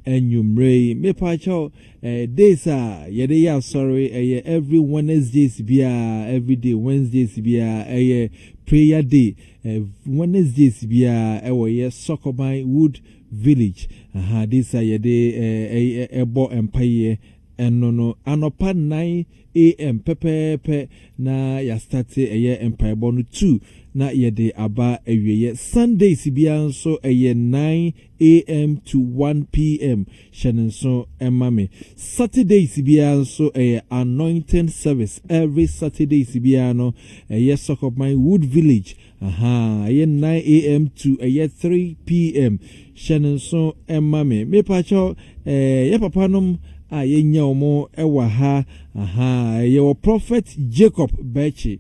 Anwummerɛ yi, mepakyɛw, eh, days a yɛde yɛ asɔre ɛyɛ every Wednesdays biara, every day Wednesdays biara ɛyɛ prayer day. Eh, Wednesdays biara ɛwɔ yɛ Sɔkɔban Wood Village. Aha, days a yɛde eh, ɛbɔ mpaeɛ ɛno no anɔpa 9 a.m. pɛpɛɛpɛ na yɛastart ɛyɛ mpaebɔ no 2 na yɛde aba awieɛ. Sundays biara nso ɛyɛ 9 a.m. to 1 p.m. Hyɛ ne nso ɛma me. Saturdays biara nso ɛyɛ anointing service. Every Saturdays biara no ɛyɛ Sɔkɔban Wood Village. Aha, ɛyɛ 9 a.m. to ɛyɛ 3 p.m. Hyɛ ne nso ɛma me. Mepakyɛw, yɛ papa nom a yɛnya wɔn ɛwɔ ha. Aha, yɛwɔ Prophet Jacob Bɛkyi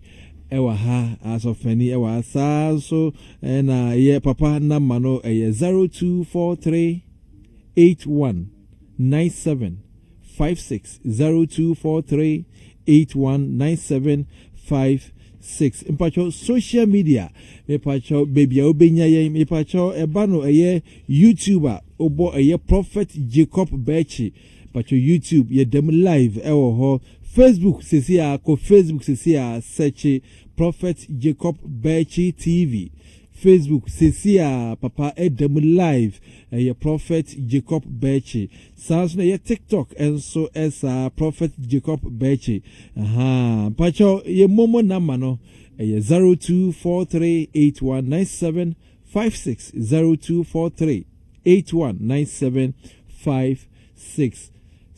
ɛwɔ ha, asɔfani ɛwɔ ha saa nso. Ɛna yɛ papa number no ɛyɛ 0243819756, 0243819756. Mpakyɛw, social media, mepakyɛw, baabi a wobɛnya yɛn, mepakyɛw, ɛba no ɛyɛ YouTube a, wobɔ ɛyɛ Prophet Jacob Bɛkyi. Mpakyɛw, YouTube yɛdam live ɛwɔ hɔ. Facebook sesi a, kɔ Facebook sesi a, search Prophet Jacob Bɛkyi TV. Facebook sesi a, papa ɛdam live, ɛyɛ Prophet Jacob Bɛkyi. Saa nso na ɛyɛ TikTok nso ɛsaa, Prophet Jacob Bɛkyi. Aha, mpakyɛw, yɛ MoMo number no ɛyɛ 0243819756, 0243819756.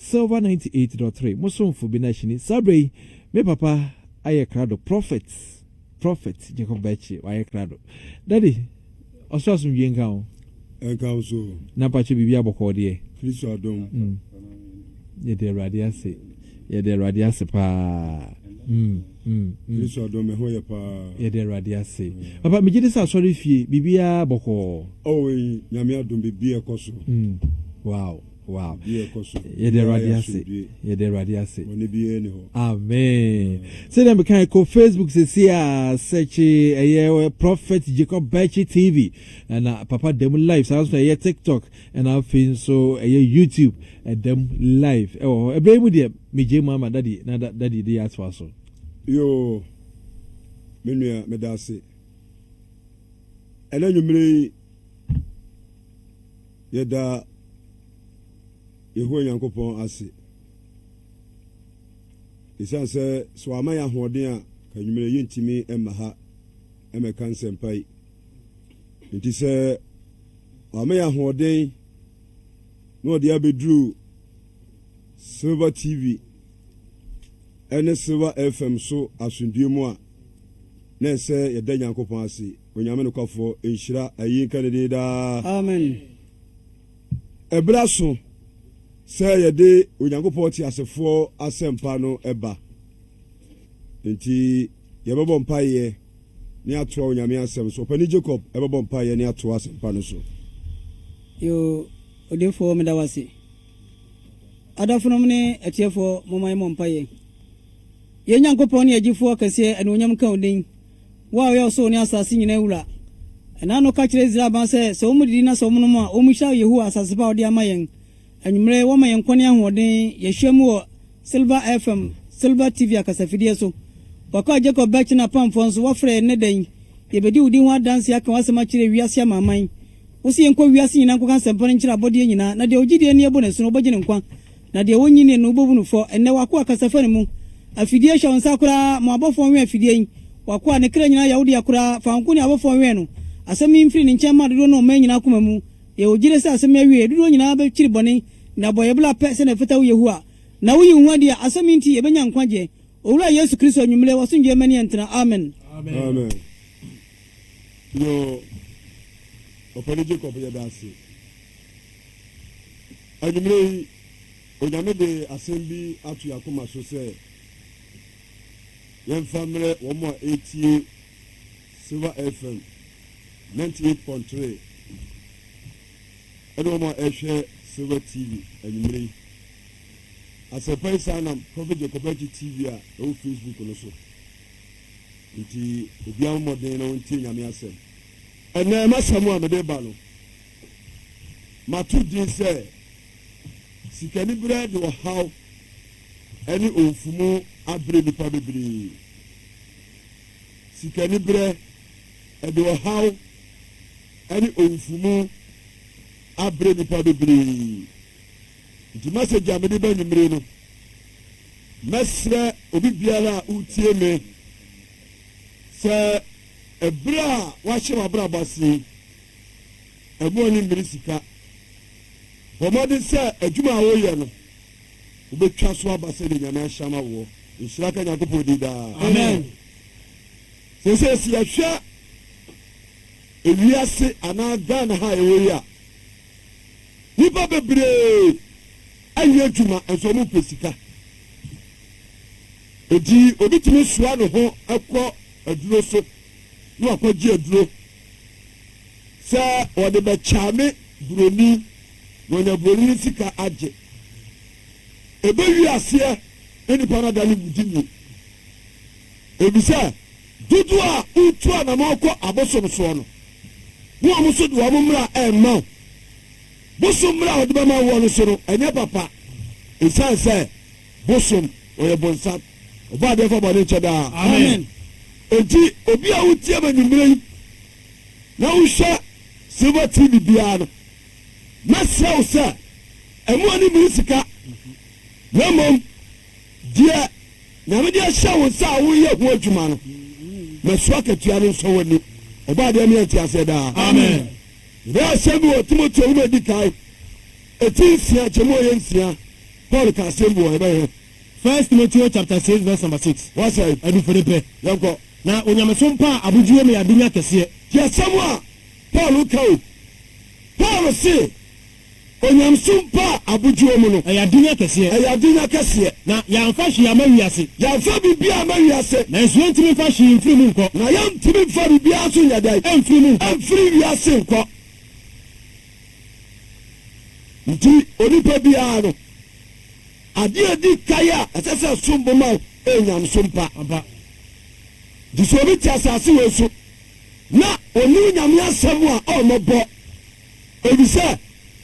Silver 98.3, mosomfo bi na ahyini. Saa berɛ yi me papa ayɛ krado. Prophet Jacob Bɛkyi wayɛ krado. Daddy, ɔsoro asomdwie nka ho. Ɛnka wo so. Na mpakyɛ, biribi abɔkɔɔ deɛ? Kristo adom. Yɛde Awurade ase, yɛde Awurade ase paa. Kristo adom, ɛho yɛ paa. Yɛde Awurade ase. Papa, megye de sɛ asɔre fie biribiara bɔkɔɔ. Ɔwɔ yi, Nyame adom, biribi ɛkɔ so. Wow. Biribi ɛkɔ so. Yɛde Awurade ase, yɛde Awurade ase. Wɔne biara ni hɔ. Amen. Sɛdeɛ meka, kɔ Facebook sesi a, search ɛyɛ Prophet Jacob Bɛkyi TV ɛna papa dam live. Saa nso ɛyɛ TikTok, ɛna afei nso ɛyɛ YouTube, ɛdam live ɛwɔ hɔ. Ɛberɛ yi mu deɛ, megye mu ama Daddy na Daddy de atoa so. Yoo, me nua, meda ase. Ɛnɛ nwummere yi, yɛda Yehowa Nyankopɔn ase ɛsiane sɛ wama yɛ ahoɔden a ka nwummere yɛntumi mma ha ɛmɛka nsɛmpa yi. Nti sɛ wama yɛ ahoɔden na ɔde abɛduru Silver TV ɛne Silver FM so asomdue mu a, na ɛsɛ yɛda Nyankopɔn ase. Onyame nokwafoɔ, nhyira ayi nka ne din daa. Amen. Ɛberɛ so sɛ yɛde Onyankopɔn te asefoɔ asɛmpa no ɛba, nti yɛbɛbɔ mpaeɛ ne atoa Onyame asɛm so. Ɔpani Jacob ɛbɛbɔ mpaeɛ ne atoa asɛmpa no so. Yo, odiyifoɔ, meda wo ase. Adɔfonom ne atiefoɔ, momma yɛmmɔ mpaeɛ. Yɛn Nyankopɔn ne agyifoɔ kɛseɛ, anuonyam ka wo din, wo a woyɛ ɔsoro ne asase nyinaa wura. Ɛna no ka kyerɛ Israel aban sɛ wɔn didi na sɛ wɔn nom a, wɔn hyira Yehowa asase pa a ɔde ama yɛn. Anwummerɛ, wɔma yɛn nkwa ne ahoɔden. Yɛahyia mu wɔ Silver FM, Silver TV akasafidie so. Wakɔ Jacob Bɛkyi na apamfoɔ nso wɔafrɛ yɛn nnɛ da yi. Yɛbɛdi wo din ho adanse, aka w'asɛm akyerɛ wiase amaaman. Wo sɛ yɛnkɔ wiase nyinaa nkɔka nsɛmpa no nkyerɛ abɔdeɛ nyinaa, na deɛ ɔgye die ne yɛbɔ n'asu no, wobɛgye ne nkwa, na deɛ wɔnyi ne no, wobɛbu no fɔ. Ɛnnɛ w'akoa kasa fa ne mu. Afidie hyɛ wo nsa koraa. Ma abɔfoɔ nwɛn afidie yi. W'akoa, ne kra nyinaa yɛ wo dea koraa. Fa wo nko ne abɔfoɔ nwɛn no. Asɛm yi mfiri ne nkyɛn mma dodoɔ no ɔman nyinaa akoma mu. Yɛwɔ gyidie sɛ asɛm yi awie. Dodoɔ nyinaa bɛkyiri bɔne na abɔ yɛn bra pɛ sɛdeɛ ɛfata wo Yehowa. Na woyi wo ho adi a, asɛm yi nti yɛbɛnya nkwagyeɛ. Owura Yesu Kristo, anwummerɛ, w'asomdwoeɛ mmɛne yɛn ntena. Amen. Amen. Yo, ɔpani Jacob, yɛda ase. Anwummerɛ yi, Onyame de asɛm bi ato yɛn akoma so sɛ yɛmfa mmerɛ wɔn a ɛretie Silver FM 98.3 ɛne wɔn a ɛrehwɛ Silver TV anwummerɛ yi. Asɛmpa yi saa nam Prophet Jacob Akyi TV a ɛwɔ Facebook no so. Nti obiara mmɔden na ɔntie Nyame asɛm. Ɛnɛ m'asɛm a mede ba no, mato din sɛ Sikaniberɛ de ɔhaw ne owufumu abrɛ nnipa bebree. Sikaniberɛ de ɔhaw ne owufumu abrɛ nnipa bebree. Nti message a mede ba anwummere no, mɛsrɛ obi biara a wotie me sɛ ɛberɛ a wahyɛ w'abrabɔ ase yi, ɛmu ani mmere sika. Bɔ mmɔden sɛ adwuma a woyɛ no, wobɛtwa so aba sɛdeɛ Nyame ahyɛ ama woɔ. Nhyira ka Nyankopɔn din daa. Amen. Seesei sɛ yɛhwɛ ewiase anaa Ghana ha a yɛwɔ yi a, nnipa bebree ayɛ adwuma nso wɔn pɛ sika. Enti obi tumi soa ne ho kɔ aduro so na wakɔgye aduro sɛ ɔde bɛkyame buroni na ɔnya buroni no sika agye. Ɛbɛwie aseɛ na nipa no adane wudini. Efisɛ dodoɔ a wotu anamɔn kɔ abosom soɔ no, na wɔn nso de wɔn mmara rema wo. Bosom mmara a wɔde bɛma woɔ no so no, ɛnyɛ papa. Esiane sɛ bosom, ɔyɛ bonsam. Ɔbɔ adeɛ fa bɔne nkyɛ daa. Amen. Enti obi a wotie me anwummerɛ yi na wohwɛ Silver TV biara no, mɛsrɛ wo sɛ, mma w'ani mmere sika, na mmom deɛ Nyame de ahyɛ wo nsa a woreyɛ ho adwuma no, ma su akatua no nsɔ w'ani. Ɔbɔadeɛ ma yɛnte aseɛ daa. Amen. Yɛbɛyɛ asɛm bi wɔ Timoteo nwoma a edi kan, eti nsia, nkyɛmu a ɛyɛ nsia. Paul ka asɛm bi wɔ hɔ, yɛbɛhwɛ. First Timoteo chapter 6 verse number 6. Wɔasɛe. Adufudepɛ. Yɛnkɔ. Na onyamesom pa a abodwoɔ mu yɛ adenya kɛseɛ. Tie asɛm a Paul ka o. Paul se, Onyamesom pa a abodwoɔ mu no. Ɛyɛ adenya kɛseɛ. Ɛyɛ adenya kɛseɛ. Na yɛamfa hwee amma wiase. Yɛamfa biribiara amma wiase. Nanso yɛntumi mfa hwee mfiri mu nkɔ. Na yɛntumi mfa biribiara nso nyɛ dɛn? Mfiri mu nkɔ. Mfiri wiase nkɔ. Nti onipa biara no, adeɛ a ɛdi kan a ɛsɛ sɛ ɛsom bo ma wo yɛ nyamesom pa. Ampa. Nti sɛ obi te asase wei so na ɔnni Onyame asɛm a, ɔmmɔbɔ. Efisɛ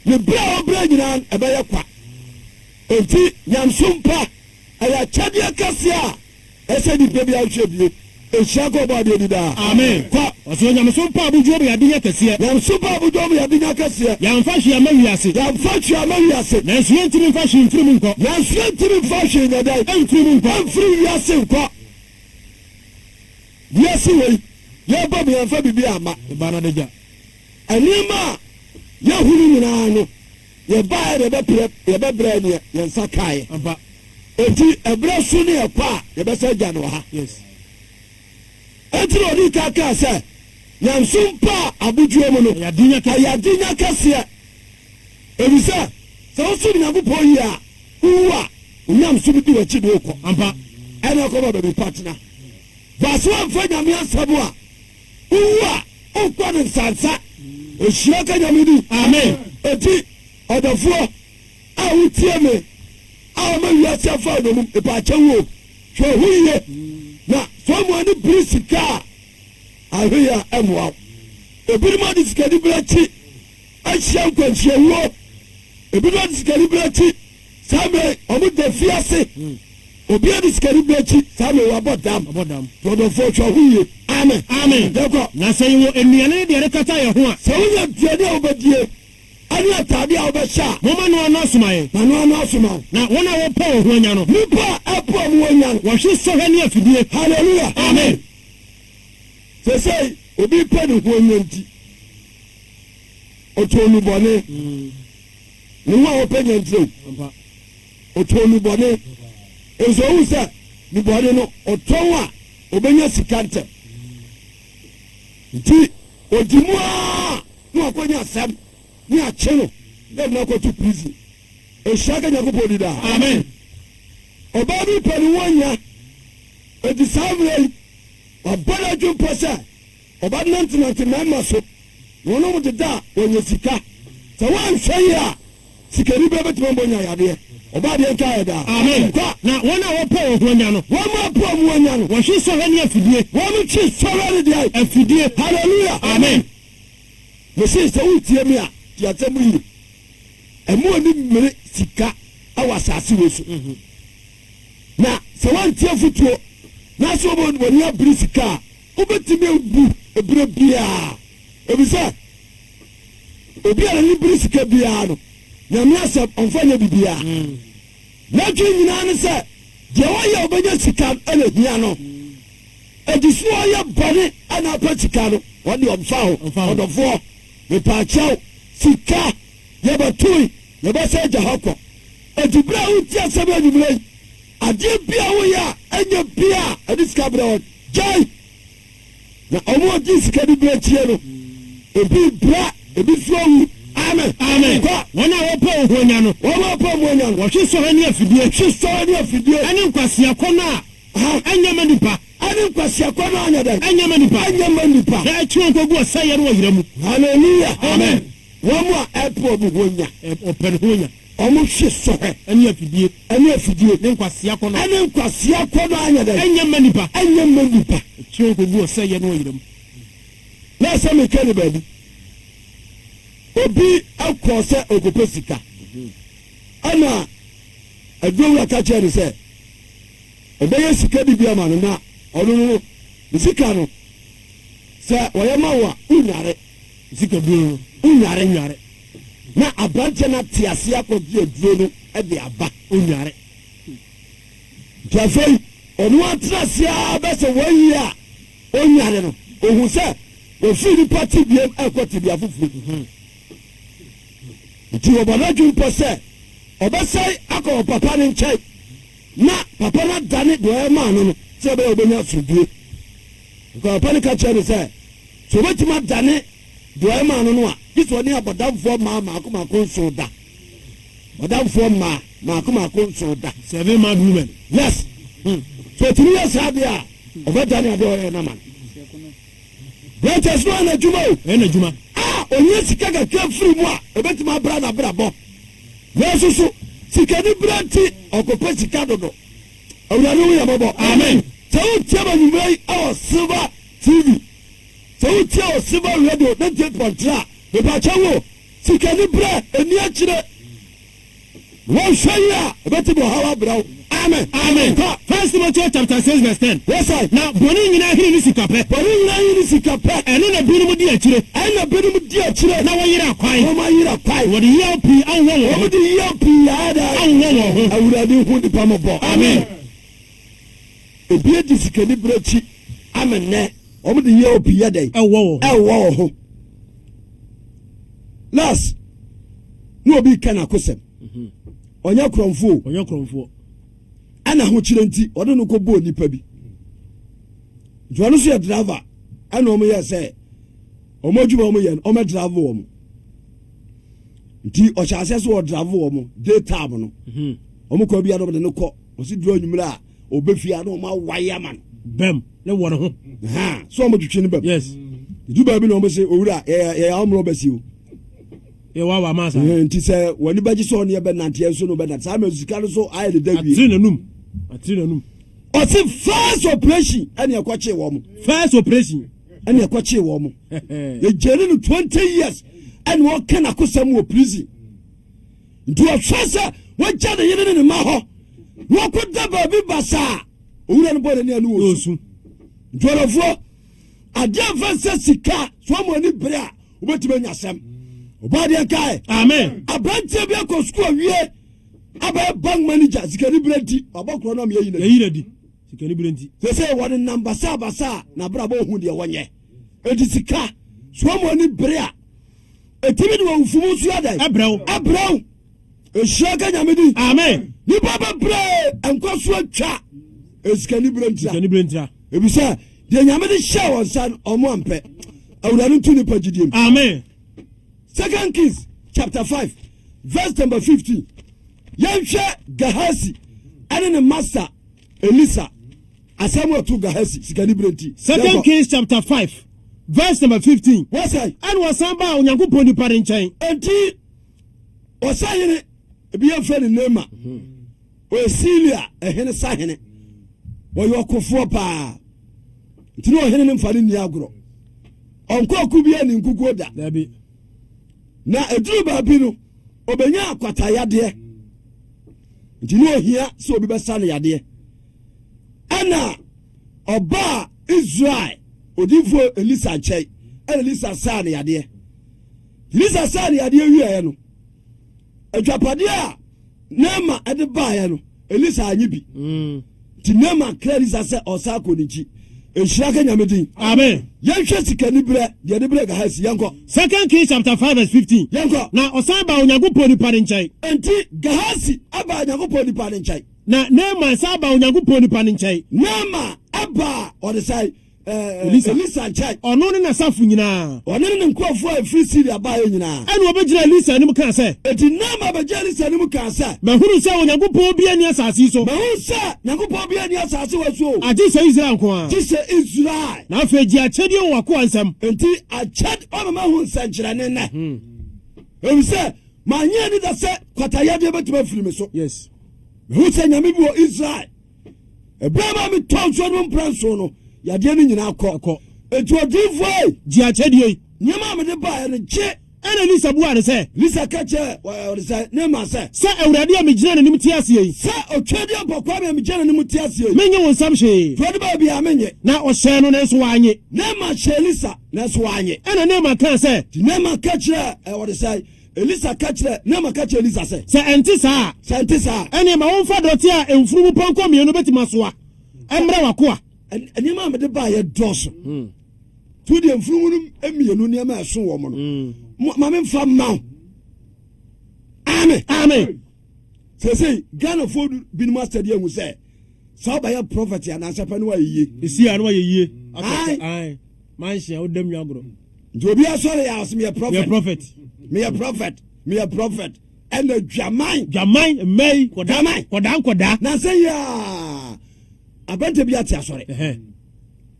ne brɛ a ɔbrɛ nyinaa no, ɛbɛyɛ kwa. Enti nyamesom pa, ɛyɛ akyɛdeɛ kɛseɛ a ɛsɛ nipa biara hwɛ bie. Nhyira nka Ɔbɔadeɛ din daa. Amen. Kɔ. Ɔse onyamesom pa abodwoɔ mu yɛ adenya kɛseɛ. Nyamesom pa abodwoɔ mu yɛ adenya kɛseɛ. Yɛamfa hwee amma wiase. Yɛamfa hwee amma wiase. Nanso yɛntumi mfa hwee mfiri mu nkɔ. Nanso yɛntumi mfa hwee nyɛ dɛn? Mfiri mu nkɔ. Mfiri wiase nkɔ. Wiase wei, yɛreba mu yɛamfa biribiara amma. Yɛbaa no adagya. Nneɛma a yɛahu no nyinaa no, yɛbaeɛ na yɛbɛprɛ, yɛbɛbrɛ neɛ yɛn nsa kaeɛ. Ampa. Enti ɛberɛ so ne ɛkɔ a, yɛbɛsan agya no wɔ ha. Yes. Enti na ɔdii kan kaa sɛ, Nyamesom pa a abodwoɔ mu no, Ɛyɛ adenya kɛseɛ. ɛyɛ adenya kɛseɛ. Ɛfiri sɛ, sɛ wosom Nyankopɔn yie a, wowu a, wo nyamesom di w'akyi de wo kɔ. Ampa. Ɛna ɛkɔma baabi pa tena. But sɛ woamfa Nyame asɛm a, Wowu a, wokɔ no nsansa. Nhyira nka Nyame din. Amen. Enti, ɔdɔfoɔ a wotie me a wɔma wiase afa wo nnommum, mepaakyɛw o, hwɛ wo ho yie na sɛ wɔn ani bere sika a, ahwɛ yie a ɛmmoa wo. Ebinom ade sikanibere akyi ahyia nkwanhyiawuo. Ebinom ade sikanibere akyi Saa mmerɛ yi, wɔn da fiase. Obiara de sikani bere akyi. Saa mmerɛ yi, wabɔ dam. Wabɔ dam. Dɔdɔfoɔ, hwɛ ho yie. Amen. Amen. Yɛnkɔ. Na sɛ yɛwɔ nnuane ne deɛ ɛrekata yɛn ho a. Sɛ wonya aduane a wobɛdie ne ataadeɛ a wobɛhyɛ a. Momma no ano asoma yɛn. Ma no ano asoma wo. Na wɔn a wɔpɛ wɔn ho anya no. Nnipa a ɛpɛ wɔn ho anya no. Wɔhwe sɔhwɛ ne afidie. Hallelujah. Amen. Seesei, obi repɛ ne ho anya nti, ɔtɔn nnubɔne. Ne ho a ɔpɛ nya nti o, ɔtɔn nnubɔne. Nso ohu sɛ nnubɔne no ɔtɔn a ɔbɛnya sika ntɛm. Nti ɔdi mu ara na wakɔnya asɛm ne akye no na ɛde no akɔto prison. Nhyira nka Nyankopɔn di daa. Amen. Ɔbaa bi pɛ ne ho anya, enti saa mmerɛ yi wabɔ n'adwempɔ sɛ Ɔbɛnantenante mmarima so, na wɔne wɔn deda a, wɔanya sika. Sɛ woanhwɛ yie a, sikaniberɛ bɛtumi ama woanya yadeɛ. Ɔbaa deɛ nka yɛ daa. Amen. Kɔ. Na wɔn a wɔpɛ wɔn ho anya no. Wɔn a wɔpɛ wɔn ho anya no. Wɔhwe sɔhwɛ ne afidie. Wɔn twe sɔhwɛ ne deɛn? Afidie. Hallelujah. Amen. Mese sɛ wotie me a, tie asɛm yie. Ɛmma w'ani mmere sika. wɔ asase wei so. Na sɛ woantie afotuo na sɛ woma w'ani abere sika a, wobɛtumi awu berɛ biara. Ɛfiri sɛ obi a n'ani bere sika biara no, Nyame asɛm ɔmfa nyɛ biribiara. N'adwene nyinaa ne sɛ deɛ ɔyɛ a ɔbɛnya sika no na ɛhia no. Enti sɛ ɔyɛ bɔne na apɛ sika no, ɔno deɛ ɔmfa ho. Ɔdɔfoɔ, mepaakyɛw, sika yɛbɛtoe, yɛbɛsan agya hɔ kɔ. Enti berɛ a woretie asɛm yi anwummerɛ yi, adeɛ bi a woyɛ a ɛnyɛ bi a ɛde sika brɛ wɔn, gyae! Na wɔn a wɔgye sika de brɛ akyire no, ebi brɛ, ebi nso awu. Amen. Amen. Kɔ. Wɔn a wɔpɛ wɔn ho anya no. Wɔn a wɔpɛ wɔn ho anya no. Wɔhwe sɔhwɛ ne afidie. Wɔhwe sɔhwɛ ne afidie. Ɛne nkwasea kɔnnɔ a Aha. ɛnyɛ ma nipa. Ɛne nkwasea kɔnnɔ a anyɛ dɛn? Ɛnyɛ ma nipa. Ɛnyɛ ma nipa. Na ɛtwe wɔn kɔgu ɔsɛeɛ ne ɔyera mu. Hallelujah. Amen. Wɔn a ɛpɛ wɔn ho anya. Wɔpɛ ne ho anya. Wɔhwe sɔhwɛ. Ɛne afidie. Ɛne afidie. Ne nkwasea kɔnnɔ. Ɛne nkwasea kɔnnɔ a anyɛ dɛn? Ɛnyɛ mma nnipa. Ɛnyɛ mma nnipa. Ɛtwe wɔn kɔgu ɔsɛeɛ ne ɔyera mu. Na sɛ meka ne baabi. Obi kɔɔ sɛ ɔrekɔpɛ sika. Ɛna adwumawura ka kyerɛɛ no sɛ ɔbɛyɛ sika de bi ama no na ɔno no ne sika no sɛ ɔyɛ ma wo a wonyare. Sika duro no. Wonyare. Wonyare. Na aberanteɛ no ate aseɛ akɔgye aduro no de aba. Ɔnnware. Nti afei ɔno atena ase ara bɛ sɛ wɔayi a ɔnnware no, ɔhu sɛ wafiri nipa tebeam rekɔ tebea foforɔ mu. Nti ɔbɔ n'adwene pɔ sɛ ɔbɛsan akɔ wɔ papa no nkyɛn na papa no adane deɛ ɔyɛ maa no no sɛ ɛbɛyɛ ɔbɛnya asomdwoe. Nka papa no ka kyerɛ no sɛ sɛ ɔbɛtumi adane Deɛ ɔyɛ maa no no a, gye sɛ ɔne abɔdamfoɔ mmaa mmaako mmaako nson da. Abɔdamfoɔ mmaa mmaako mmaako nson da. Seven mad women. Yes. So otumi yɛ saa deɛ a, ɔbɛdane adeɛ ɔyɛ no ama no. Branches no ayɛ n'adwuma o. Ɛyɛ n'adwuma. A ɔnya sika kakra firi mu a, ɛbɛtumi abra n'abrabɔ. Nanso so sikani berɛ nti ɔkɔpɛ sika dodo. Awurade hu yɛn mmɔbɔ. Amen. Sɛ wotie ma anwummerɛ yi ɛwɔ Silver TV. Sɛ wo tie wɔ Silver Radio 98.3 a, mepakyɛ wo, sika ni brɛ, ɛni akyire. Wɔnhwɛ yie a, ɛbɛtumi ɔhaw abrɛ wo. Amen. Amen. Kɔ. First Timothy chapter 6 verse 10. Yes, sir. Na bɔne nyinaa hene ne sika pɛ. Bɔne nyinaa hene ne sika pɛ. Ɛno na binom di akyire. Ɛno na binom di akyire. Na wɔyera kwan. Wɔn ayera kwan. Wɔde yaw pii awowɔ wɔn ho. Wɔde yaw pii ayɛ dɛ. Awowɔ wɔn ho. Awurade hu nipa mɔbɔ. Amen. Ebi adi sikani berɛ akyi ama nnɛ wɔn de yɛ opi yɛ dɛn? Ɛwɔ wɔ ho. Ɛwɔ wɔ ho. Last na obi ka n'akosɛm. Mhm. Ɔnyɛ korɔmfoɔ. Ɔnyɛ korɔmfoɔ. Ɛna ahokyerɛ nti ɔde no kɔ bɔɔ nipa bi. Nti ɔno nso yɛ driver ɛna wɔn yɛ sɛ wɔn adwuma wɔn yɛ no wɔn drive wɔn. Nti ɔhyɛ aseɛ sɛ ɔdrive wɔn day time no. Mhm. Wɔn kɔ bi a na wɔde no kɔ. Ɔsi duro anwummerɛ a ɔbɛ fie a na wɔn awae ama no. Bɛm ne wɔ ne ho. Ha so wɔn twitwi ne bɛm. Yes. Edu baabi na wɔn se owura yɛ yɛ wɔn mmerɛ ɔbɛsi o. Yɛ wa wa maa sa. Nti sɛ wɔn ani bɛgye sɛ ɔne yɛ bɛ nante yɛn nso no bɛ nante saa mɛ sika no so ayɛ ne da wie. Atiri n'anum atiri n'anum. Ɔsi first operation ɛna ɛkɔkye wɔn. First operation. Ɛna ɛkɔkye wɔn. Yɛ gyeri no 20 years ɛna ɔka n'akosɛm wɔ prison. Nti ɔhwɛ sɛ wagya ne yere ne ne mma hɔ na wakɔda baabi basaa. Owura no bɔ n'ani a ne wɔ su. Nti ɔdɔfoɔ, adeɛ mfa sɛ sika so ɔmo ani bere a wobɛtumi anya asɛm. Ɔbɔ adeɛ nkae. Amen. Aberanteɛ bi akɔ sukuu awie abɛyɛ bank manager sikani bere nti wabɔ korɔ no ama yɛyi n'adi. Yɛyi n'adi sikani bere nti. Sɛ sɛ wɔde nam basaa basaa na abrabɔ ohu deɛ wɔnyɛ. Enti sika so ɔmo ani bere a Ɛtumi de wɔn mfumu nso yɛ dɛn? Ɛbrɛ wo. Ɛbrɛ wo. Nhyira nka Nyame din. Amen. Nipa bebree nkwa so atwa esikani bere ntira. Sikani bere ntira. Ebisɛ deɛ Nyame de hyɛ wɔn nsa no ɔmo ampɛ. Awurade nto nipa gyidie mu. Amen. Second Kings chapter 5 verse number 15. Yɛnhwɛ Gehasi ɛne ne master Elisa. Asɛm a ɛto Gehasi sikani bere nti. Second Kings chapter 5 verse number 15. Wɔsɛe. Ɛna ɔsan baa Onyankopɔn nipa no nkyɛn. Enti ɔsahene ebi yɛmfrɛ no Neema. Ɔyɛ Siria ɛhene sahene. Ɔyɛ ɔkofoɔ paa. Nti ne ɔhene no mfa no nni agorɔ. Ɔnkɔ ɔko bi ani nkukuo da. Dabi. Na ɛduru baabi no, ɔbɛnya akwatayadeɛ. Nti ne ohia sɛ obi bɛsa no yadeɛ. Ɛna ɔbaa Israel odiyifoɔ Elisa nkyɛn, ɛna Elisa saa no yadeɛ. Elisa saa no yadeɛ wieɛ no, adwapadeɛ a Naama de baeɛ no, Elisa anye bi. Mm. Nti Naama kra Elisa sɛ ɔsan kɔ ne nkyi. Nhyira ka Nyame din. Amen. Yɛnhwɛ sikani berɛ deɛ de berɛ Gahasi. Yɛnkɔ. Second Kings chapter 5 verse 15. Yɛnkɔ. Na ɔsan baa Onyankopɔn nipa no nkyɛn. Enti Gahasi baa Onyankopɔn nipa no nkyɛn. Na Naaman san baa Onyankopɔn nipa no nkyɛn. Naaman baa ɔde sɛn? Elisa. Elisa nkyɛn. Ɔno ne n'asafo nyinaa. Ɔno ne ne nkurɔfoɔ a ɛfiri Siria baeɛ nyinaa. Ɛnna ɔbɛgyinaa Elisa anim kaa sɛ. Enti Naaman bɛgyinaa Elisa anim kaa sɛ. Mahunu sɛ Onyankopɔn biara nni asase yi so. Mahunu sɛ Nyankopɔn biara nni asase wɔ so o. Agye sɛ Israel nko ara. Gye sɛ Israel. Na afei gye akyɛdeɛ wɔ w'akoa nsam. Enti akyɛde, woama mahu nsɛnkyerɛnne nnɛ. Efisɛ mannye anni da sɛ kwatayadeɛ bɛtumi afiri me so. Yes. Mehu sɛ Nyame bi wɔ Israel. Ɛberɛ a maa metɔɔ nsuo no mu mprɛ nson no, yadeɛ no nyinaa kɔ. Kɔ. Enti odiyifoɔ ei! Gye akyɛdeɛ yi. Nneɛma a mede baeɛ no, gye. Ɛnna Elisa buaa no sɛ. Elisa ka kyerɛɛ ɔde sɛ, Naaman sɛ. Sɛ Awurade a megyina n'anim te aseɛ yi. Sɛ Otwedeɛ Kwame a megyina n'anim te aseɛ yi. Mennye wo nsam hwee. Deɛ ɔde baeɛ biara, mennye. Na ɔhyɛɛ no, nanso wannye. Naaman hyɛɛ Elisa, nanso wannye. Ɛnna Naaman kaa sɛ. Enti Naaman ka kyerɛɛ ɔde sɛ, Elisa ka kyerɛɛ, Naaman ka kyerɛɛ Elisa sɛ. Sɛ ɛnte saa a. Sɛ ɛnte saa a. Ɛnneɛ ma wɔmfa dɔteɛ a mfunumupɔnkɔ mmienu bɛtumi asoa mmrɛ w'akoa. Nneɛma a mede baeɛ dɔɔso. To deɛ mfunumu no mmienu nneɛma a ɛso wɔn no, ma memfa mma wo. Amen. Amen. Sɛsɛi Ghanafoɔ binom asɛdeɛ ahu sɛ sɛ wobɛyɛ prɔfɛt anaasɛ pɛ ne woayɛ yie. Ɛsi a na wayɛ yie. Ae. Manhyia wo dam nwa gorɔ. Nti obi asɔre yɛ ɔsɛ meyɛ prɔfɛt. Meyɛ prɔfɛt. Meyɛ prɔfɛt. Meyɛ prɔfɛt. Ɛna dwaman. Dwaman mmɛyi. Dwaman. Kɔdaa nkɔdaa. Na sɛ yɛ aberante bi ate asɔre.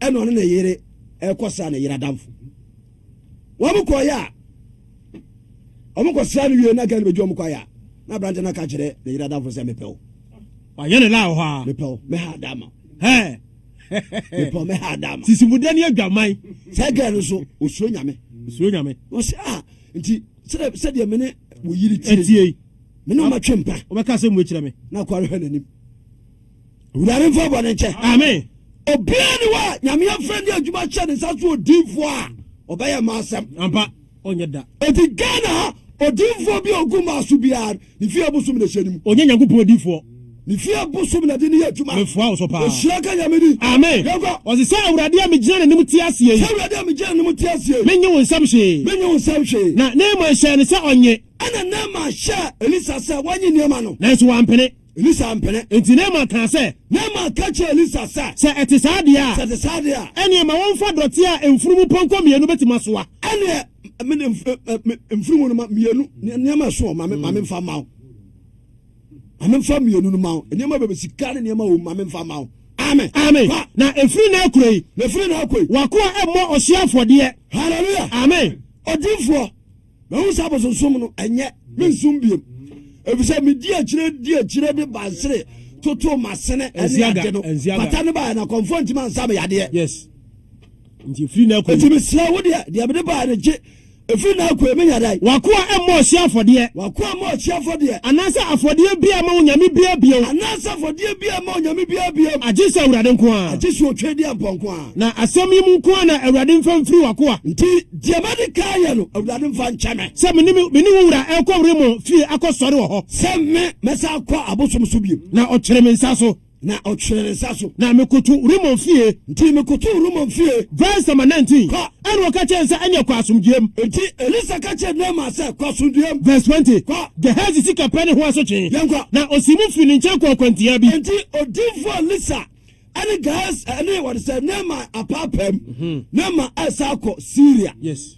Ɛna ɔne ne yere ɛkɔ sra ne yere adamfo. Wɔn kɔɔyɛ a wɔn kɔ sra no wie na gɛn bɛgye wɔn kɔ ayɛ a na aberante no aka kyerɛ ne yere adamfo sɛ mepɛ wo. Wayɛ ne laa wɔ hɔ a. Mepɛ wo mɛha ada ama. Hɛɛ. Mepɛ wo mɛha ada ama. Sisimuda ne adwaman. Saa gɛn no so osuro nyame. Osuro nyame. Wɔsi a nti sɛdeɛ sɛdeɛ me ne wo yere tie yi. Me ne ɔma twe mpa. Wɔbɛka asɛm wei kyerɛ me. Na akɔ arehwɛ n'anim. Awurade mfa bɔne nkyɛ. Amen. Obiara ni hɔ a Nyame afrɛ ne adwuma hyɛ ne nsa so odiifoɔ a ɔbɛyɛ mma asɛm. Ampa, ɔnyɛ da. Enti Ghana ha odiifoɔ bi a ɔgu mmaa so biara ne fie abosom na ɛhyɛ ne mu. Ɔnyɛ Nyankopɔn odiifoɔ. Ne fie abosom na ɛde no yɛ adwuma. Mefoa wo so paa. Nhyira nka Nyame din. Amen. Yɛnkɔ. Ɔse sɛ Awurade a megyina n'anim te aseɛ yi. Sɛ Awurade a megyina n'anim te aseɛ yi. Mennye wo nsam hwee. Mennye wo nsam hwee. Na Naaman hyɛɛ no sɛ ɔnnye. Ɛna Naaman hyɛɛ Elisa sɛ wɔnnye nneɛma no. Nanso wampene. Elisa ampene. Enti Naaman kaa sɛ. Naaman ka kyerɛɛ Elisa sɛ. Sɛ ɛte saa deɛ a. Sɛ ɛte saa deɛ a. Ɛnneɛ ma wɔmfa dɔteɛ a mfunumupɔnkɔ mmienu bɛtumi asoa. Ɛnneɛ me de mfunumu no ma mmienu, nneɛma ɛso wɔ ma me ma memfa mma wo. Ma memfa mmienu no ma wo. Nneɛma bɛbɛ sika ne nneɛma wɔ mu ma memfa mma wo. Amen. Amen. Fa. Na ɛfiri nnɛ rekɔ yi. Na ɛfiri nnɛ rekɔ yi. W'akoa mmɔ ɔhyeɛ afɔdeɛ. Hallelujah. Amen. Odiyifoɔ. Mahu sɛ abosonsom no, ɛnyɛ, mensom biom, efisɛ medi akyire di akyire de bansere totoo m'asene ne ade no. Kwata no baeɛ na kɔmfoɔ ntumi ansa me yadeɛ. Yes. Nti efiri na akɔ. Nti mesrɛ wo deɛ, deɛ mede baeɛ no gye. Efiri na akɔ yi, menya dɛn? W'akoa mmɔ ɔhyeɛ afɔdeɛ. W'akoa mmɔ ɔhyeɛ afɔdeɛ. Anaasɛ afɔdeɛ biara mma onyame biara bio. Anaasɛ afɔdeɛ biara mma onyame biara bio. Agye sɛ Awurade nko ara. Agye sɛ Otwedeɛmpɔ nko ara. Na asɛm yi mu nko ara na Awurade mfa mfiri w'akoa. Nti deɛ madi kan ayɛ no, Awurade mfa nkyɛ me. Sɛ me ne me ne wo wura rekɔ Rimon fie akɔsɔre wɔ hɔ. Sɛ me, mɛsan akɔ abosom so bio. Na ɔkyeree me nsa so. Na ɔtweree ne nsa so. Na mekoto Rimon fie. Nti mekotoo Rimon fie. Verse number 19. Kɔ. Ɛnna ɔka kyerɛɛ no sɛ, Ɛnneɛ kɔ asomdwoeɛ mu. Enti Elisa ka kyerɛɛ Naaman sɛ, Kɔ asomdwoeɛ mu. Verse 20. Kɔ. Gehasi sikapɛ ne ho asotwe. Yɛnkɔ. Na ɔsii mu firii ne nkyɛn kɔɔ kwantiaa bi. Enti odiyifoɔ Elisa ɛne Gehasi ɛne wɔde sɛ Naaman apaapaam. Mhm. Naaman ɛsa akɔ Syria. Yes.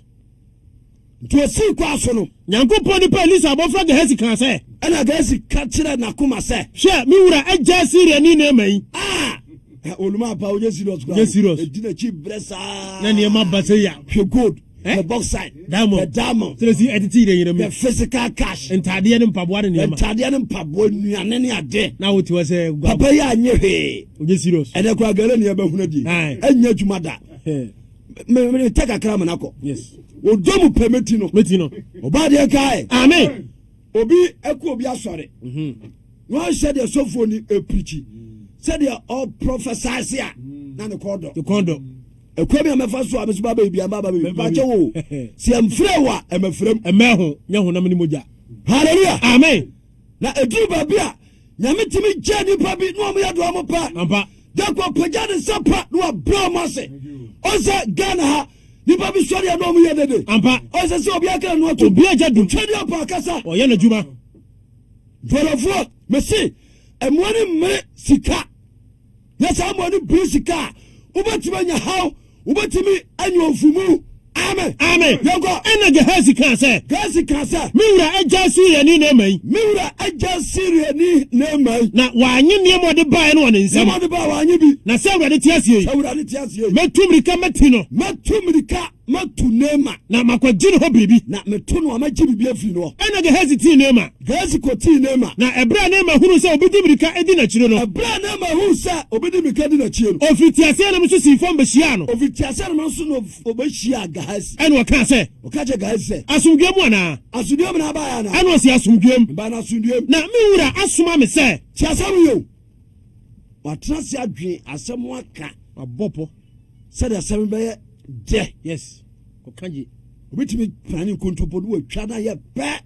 Nti osii kwan so no. Nyankopɔn nipa Elisa abɔfra Gehasi kaa sɛ. Ɛnna Gehasi ka kyerɛɛ n'akoma sɛ. Hwɛ, me wura agyaa Siriani Naaman yi. Ah! Oluma apa onye serious koraa. Onye serious. Edi n'akyi brɛ saa. Na nneɛma ba sɛ ya. Hwɛ gold. Eh? Hwɛ bauxite. Diamond. Hwɛ diamond. Sɛ si ɛtete yɛrɛ yɛrɛ mu. Hwɛ physical cash. Ntaadeɛ ne mpaboa ne nneɛma. Ntaadeɛ ne mpaboa nnuane ne ade. Na wote hɔ sɛ. Papa yi anyɛ hwee. Onye serious. Ɛnɛ koraa gɛlɛ ni ɛbɛhunu adi. Ɛnyɛ adwuma da. Me tɛ kakra ma nakɔ. Yes. Odɔ mu pɛ meti no. Meti no. Ɔbaa deɛ kae. Amen. Obi ɛkɔ obi asɔre. Mhm. Na ɔnhyɛ deɛ sɔfoɔ ni ɛpirikyi sɛdeɛ ɔprɔfɛsaase a na ne kɔn dɔ. Ne kɔn dɔ. Ɛkwan bi a mɛfa so a me so ba bɛyɛ bia ba bɛyɛ mepa kyɛ wo sɛ ɛmfrɛ wo a ɛmɛfrɛ m. Ɛmɛ ho nyɛ honam ne mogya. Hallelujah. Amen. Na ɛduru baabi a Nyame tumi gye nipa bi na wɔn yɛ deɛ wɔn pɛ. Ampa. Dako pagya ne nsa pa na wabrɛ wɔn ase. Ɔsɛ Ghana ha nipa bi sɔre a na wɔn yɛ dede. Ampa. Ɔsɛ sɛ obi aka no ato. Obi agya dum. Twɛ deɛ ɔpɔ akasa. Ɔyɛ n'adwuma. Dɔlɔfoɔ mese mmoa no mmere sika. Na saa mmoa no bere sika a, wobɛtumi anya haw, wobɛtumi anya ɔmfumu. Amen. Amen. Yɛnkɔ. Ɛnna Gehasi kaa sɛ. Gehasi kaa sɛ. Me wura agya Siriani Naaman yi. Me wura agya Siriani Naaman yi. Na wannye nneɛma a ɔde baeɛ no wɔ ne nsam. Nneɛma a ɔde baeɛ wannye bi. Na sɛ Awurade te aseɛ yi. Sɛ Awurade te aseɛ yi. Mɛtu mmirika mati no. Mɛtu mmirika matu Naaman. Na makɔgye ne hɔ biribi. Na meto no a, mɛgye biribi afiri ne hɔ. Ɛnna Gehasi tii Naaman. Gehasi kɔtii Naaman. Na ɛberɛ a Naaman hunuu sɛ obi de mmirika di n'akyire no. Ɛberɛ a Naaman hunuu sɛ obi de mmirika di n'akyire no. Ɔfiri teaseɛnam no so sii fam bɛhyiaa no. Ɔfiri teaseɛnam no so na ɔbɛhyiaa Gehasi. Ɛnna ɔkaa sɛ. Ɔka kyerɛɛ Gehasi sɛ. Asomdwoeɛ mu anaa? Asomdwoeɛ mu na abaeɛ anaa? Ɛnna ɔsee, Asomdwoeɛ mu. Mebaa no asomdwoeɛ mu. Na me wura asoma me sɛ. Tie asɛm yi o. Watena ase adwene asɛm ho aka. Wabɔ pɔ. Sɛdeɛ asɛm bɛyɛ dɛ. Yes. Ɔka gye. Obetumi prane nkontompo no watwa no ayɛ pɛ.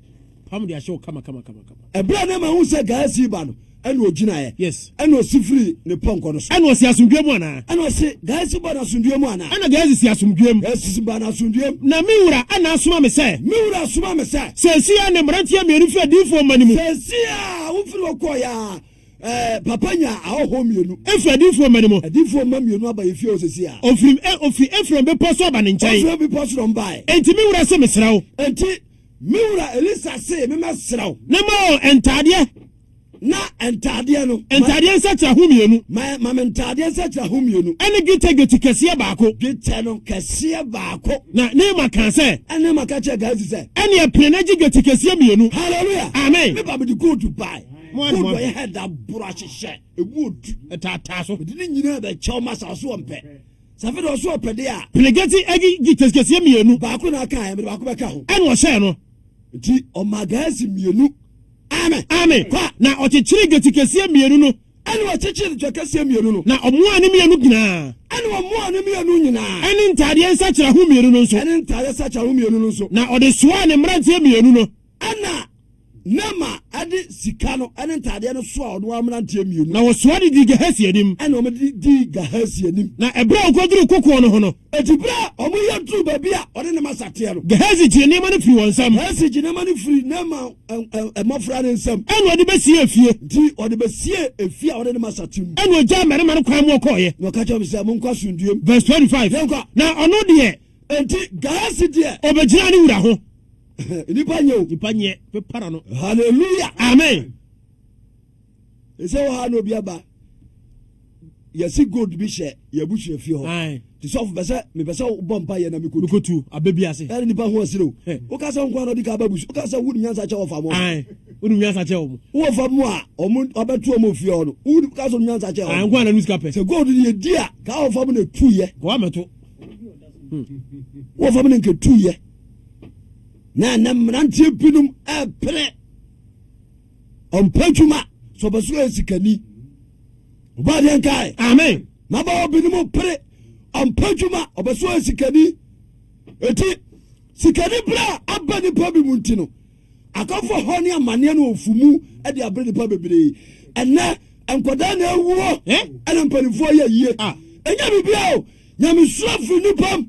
Pam de ahyɛ wo kama kama kama kama. Ɛberɛ a Naaman huu sɛ Gehasi reba no, ɛnna ɔgyinaeɛ. Yes. Ɛnna ɔsi firii ne pɔnkɔ no so. Ɛnna ɔse, Asomdwoeɛ mu anaa? Ɛnna ɔse, Gehasi ba no asomdwoeɛ mu anaa? Ɛnna Gehasi se, Asomdwoeɛ mu. Gehasi se, Ba no asomdwoeɛ mu. Na me wura na asoma me sɛ. Me wura asoma me sɛ. Seesei ara ne mmeranteɛ mmienu firi adiyifoɔ mma no mu. Seesei ara wofiri hɔ kɔeɛ ara. Ɛɛ, papa nyaa ahɔhoɔ mmienu. Efiri adiyifoɔ mma no mu. Adiyifoɔ mma mmienu aba yɛn fie hɔ seesei ara. Ɔfiri, ɛ, ɔfiri Efraim bepɔ so aba ne nkyɛn. Efraim bepɔ so na wɔbaeɛ. Enti me wura se mesrɛ wo. Enti me wura Elisa se memmɛsrɛ wo. Na ma wɔn ntaadeɛ. Na ntaadeɛ no. Ntaadeɛ nsakyeraho mmienu. Ma, ma me ntaadeɛ nsakyeraho mmienu. Ɛne dwetɛ dwetikɛseɛ baako. Dwetɛ no kɛseɛ baako. Na Naaman kaa sɛ. Ɛnna Naaman ka kyerɛɛ Gehazi sɛ. Ɛnneɛ pene na gye dwetikɛseɛ mmienu. Hallelujah! Amen! Me ba, mede gold bae. Mo ara na mo Gold ɔyɛ hɛ da boro ahyehyɛ emu odu. Ɛtaataa so. Mede ne nyinaa bɛkyɛ wo ma sa ɔso ɔmpɛ. Sɛ afei de ɔso ɔpɛ de a. Pene gye dwetikɛseɛ mmienu. Baako na aka ɛ, mede baako bɛka ho. Ɛnna ɔhyɛɛ no. Nti ɔmaa Gehazi mmienu. Amen. Amen. Kɔ. Na ɔkyekyeree dwetikɛseɛ mmienu no. Ɛnna ɔkyekyeree dwetikɛseɛ mmienu no. Na ɔmoaa ne mmienu nyinaa. Ɛnna ɔmoaa ne mmienu nyinaa. Ɛne ntaadeɛ nsakyeraho mmienu no nso. Ɛne ntaadeɛ nsakyeraho mmienu no nso. Na ɔde soaa ne mmeranteɛ mmienu no. Ɛnna Naama de sika no ne ntaadeɛ no soaa ɔno ara mmeranteɛ mmienu. Na wɔsoa de dii Gehasi anim. Ɛnna wɔde dii Gehasi anim. Na ɛberɛ a wɔkɔduruu kokoɔ no ho no. Enti berɛ a wɔyɛ duruu baabi a ɔne ne masa teɛ no. Gehasi gyee nneɛma no firii wɔn nsam. Gehasi gyee nneɛma no firii Naaman mmɔfra no nsam. Ɛnna ɔde bɛsiee efie. Enti ɔde bɛsiee efie a ɔne ne masa te mu. Ɛnna ɔgyaa mmarima no kwan ma wɔkɔeɛ. Na ɔka kyerɛɛ wɔn sɛ, Monkɔ asomdwoeɛ mu. Verse 25. Yɛnkɔ. Na ɔno deɛ. Enti Gehasi deɛ. Ɔbɛgyinaa ne wura ho. Nipa nyɛ o. Nipa nyɛ pepara no. Hallelujah. Amen. Ɛsɛ wɔ ha na obi aba yɛsi gold bi hyɛ yɛ abusua fie hɔ. Te sɔfo pɛ sɛ mepɛ sɛ wobɔ mpa yɛ na mekotu. Mekotu abɛ bi ase. Ɛne nipa ho asere o. Woka sɛ nko na ɔdi ka aba abusua. Woka sɛ wonim nyansa kyɛ wɔfa mo. Wonim nyansa kyɛ wɔn. Wowɔ fa mu a ɔmo abɛto ɔmo fie hɔ no. Wonim ka sɛ wonim nyansa kyɛ wɔn. Nko na sika pɛ. Sɛ gold no yɛ di a ka wɔfa mu na etu yɛ. Kɔ amɛto. Wɔfa mu na nketu yɛ. Na ɛnɛ mmeranteɛ binom ɛpere ɔmpɛ adwuma sɛ ɔpɛ so yɛ sikani. Ɔbaa deɛ nkae. Amen. Mmabaawa binom pere ɔmpɛ adwuma ɔpɛ so yɛ sikani. Eti sikani bere a aba nipa bi mu nti no akɔfo hɔ ne amanneɛ no ɔfu mu de abere nipa bebree. Ɛnɛ nkwadaa na awuo ɛna mpanimfoɔ yɛ yie. Ah. Ɛnyɛ biribiara o. Nyamesuro firi nnipa mu.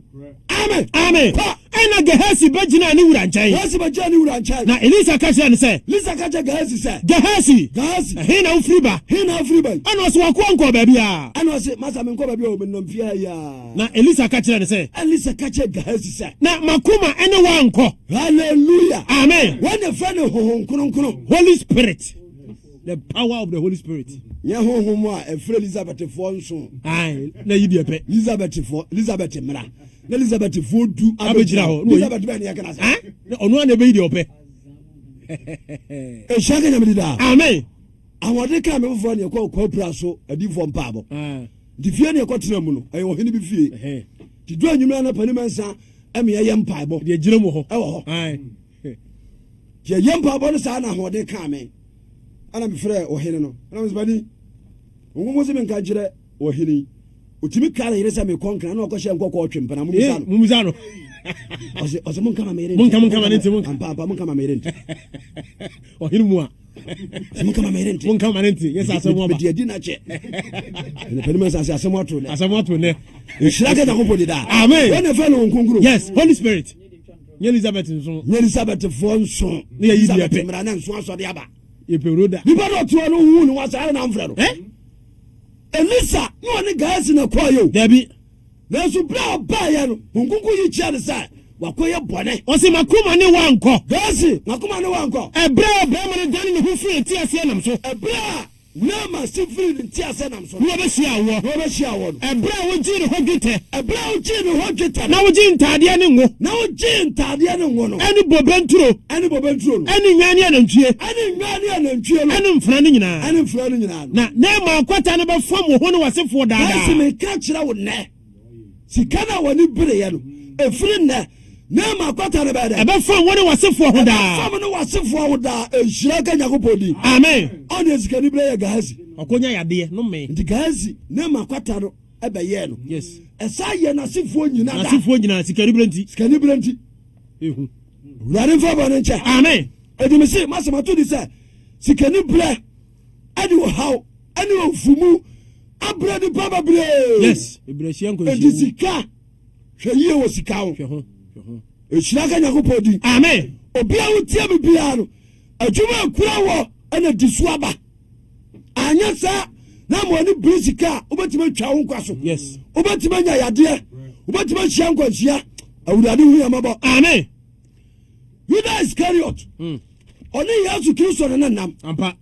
Amen. Amen. Kɔ. Ɛnna Gehasi bɛgyinaa ne wura nkyɛn. Gehasi bɛgyinaa ne wura nkyɛn. Na Elisa ka kyerɛɛ no sɛ. Elisa ka kyerɛɛ Gehasi sɛ. Gehasi. Gehasi. Ɛhe na wofiri ba? He na wofiri ba yi? Ɛnna ɔse, W'akoa nkɔɔ baabiara. Ɛnna ɔse, Masa, menkɔ baabiara o, menam fie ha yi ara. Na Elisa ka kyerɛɛ no sɛ. Elisa ka kyerɛɛ Gehasi sɛ. Na m'akoma ne wo ankɔ. Hallelujah. Amen. Wɔn na ɛfrɛ no Honhom Kronkron. Holy Spirit. The power of the Holy Spirit. Nyɛ honhom a ɛfrɛ Elizabeth foɔ nso. Ayi na yi deɛ pɛ. Elizabeth foɔ Elizabeth mmra na Elizabeth foɔ du abɛgyina hɔ. Elizabeth bɛn ne yɛ kana sɛ. Ɔno a na ɛbɛyi deɛ ɔpɛ. Ehyia kenya mi di daa. Amen. Ahoɔden kaa me foforɔ ne ɛkɔ kɔpira so adiifoɔ mpaabɔ. Nti fie ne ɛkɔ tena mu no ɛyɛ ɔhene bi fie. Nti du anwummerɛ anɔpa ne mɛnsa ɛmi ɛyɛ mpaebɔ. Deɛ gyina mu hɔ. Ɛwɔ hɔ. Nti ɛyɛ mpaebɔ no saa na ahoɔden kaa me. Ɛna mefrɛɛ ɔhene no. Ɛna mese, Panin, Honhom se menka nkyerɛ ɔhene yi. Ɔtumi ka ne yere sɛ mekɔ nkran na ɔkɔhyɛ nkɔkɔɔ twe mpena. Mommisa no. Mommisa no. Ɔse, ɔse monka ma me yere nte. Monka, monka ma ne nte, monka. Ampa, ampa, monka ma me yere nte. Ɔhene mu a. Ɔse monka ma me yere nte. Monka ma ne nte. Yɛ sɛ asɛm aba. Mede adi n'akyɛ. Ɛna panin ma sɛ asɛm ato nɛ. Asɛm ato nɛ. Nhyira ka Nyankopɔn di daa. Amen. Wɔn na ɛfɛ no wɔn kronkron. Yes, Holy Spirit. Nyɛ Elizabeth nso. Nyɛ Elizabeth foɔ nso. Ne yɛ yi deɛ Elizabeth pɛ. mmara na nso asɔde aba. Yɛpɛ roda. Nipa na ɔtoɔ no hu ne wasa ara na amfrɛ no. Eh? Elisa ne ɔne Gehazi na kɔɔyɛ o. Dabi. Nanso berɛ a ɔbaeɛ no, Honhom Kronkron yi kyerɛɛ no sɛ wakɔyɛ bɔne. Ɔse, M'akoma ne wo ankɔ. Gehazi, m'akoma ne wo ankɔ. Ɛberɛ a ɔbarima no dane ne ho firii ne teaseɛnam so. Ɛberɛ a Naaman si firii ne nteaseɛnam so no. Na ɔbɛhyiaa woɔ. Na ɔbɛhyiaa woɔ no. Ɛberɛ a wogyee ne hɔ dwetɛ. Ɛberɛ a wogyee ne hɔ dwetɛ no. Na wogyee ntaadeɛ ne ngo. Na wogyee ntaadeɛ ne ngo no. Ɛne bobe nturo. Ɛne bobe nturo no. Ɛne nnwan ne anantwie. Ɛne nnwan ne anantwie no. Ɛne mfenaa no nyinaa. Ɛne mfenaa no nyinaa no. Na Naaman kwata no bɛfam wo ho ne w'asefoɔ daa daa. Nanso meka kyerɛ wo nnɛ, sika no a w'ani bereeɛ no, ɛfiri nnɛ, Naaman kwata no bɛyɛ dɛn? Ɛbɛfam wo ne w'asefoɔ ho daa. Ɛbɛfam ne w'asefoɔ ho daa. Nhyira nka Nyankopɔn din. Amen. Ɔne sikaniberɛ yɛ Gehazi. Ɔkɔnya yadeɛ, no mee. Nti Gehazi, Naaman kwata no bɛyɛɛ no. Yes. Ɛsan yɛ n'asefoɔ nyina daa. N'asefoɔ nyinaa, sikaniberɛ nti. Sikaniberɛ nti. Ehu. Awurade mfa bɔne nkyɛ. Amen. Enti mese, m'asɛm ato di sɛ, sikaniberɛ ɛde ɔhaw ɛne ɔmfumu abrɛ nipa bebree. Yes. Ebrɛhyia nkwanhyia Enti sika, hwɛ yie wɔ sika ho. Hwɛ ho. Hwɛ ho. Nhyira ka Nyankopɔn din. Amen. Obi a wotie me biara no, adwuma akura wɔ ɛna di so aba. Anyɛ saa na ma ɔne bere sika a wobɛtumi atwa wo nkwa so. Yes. Wobɛtumi anya yadeɛ. Wobɛtumi ahyia nkwanhyia. Awurade hu yɛn mmɔbɔ. Amen. Yuda Iskariot. Ɔne Yesu Kristo ne nam. Ampa.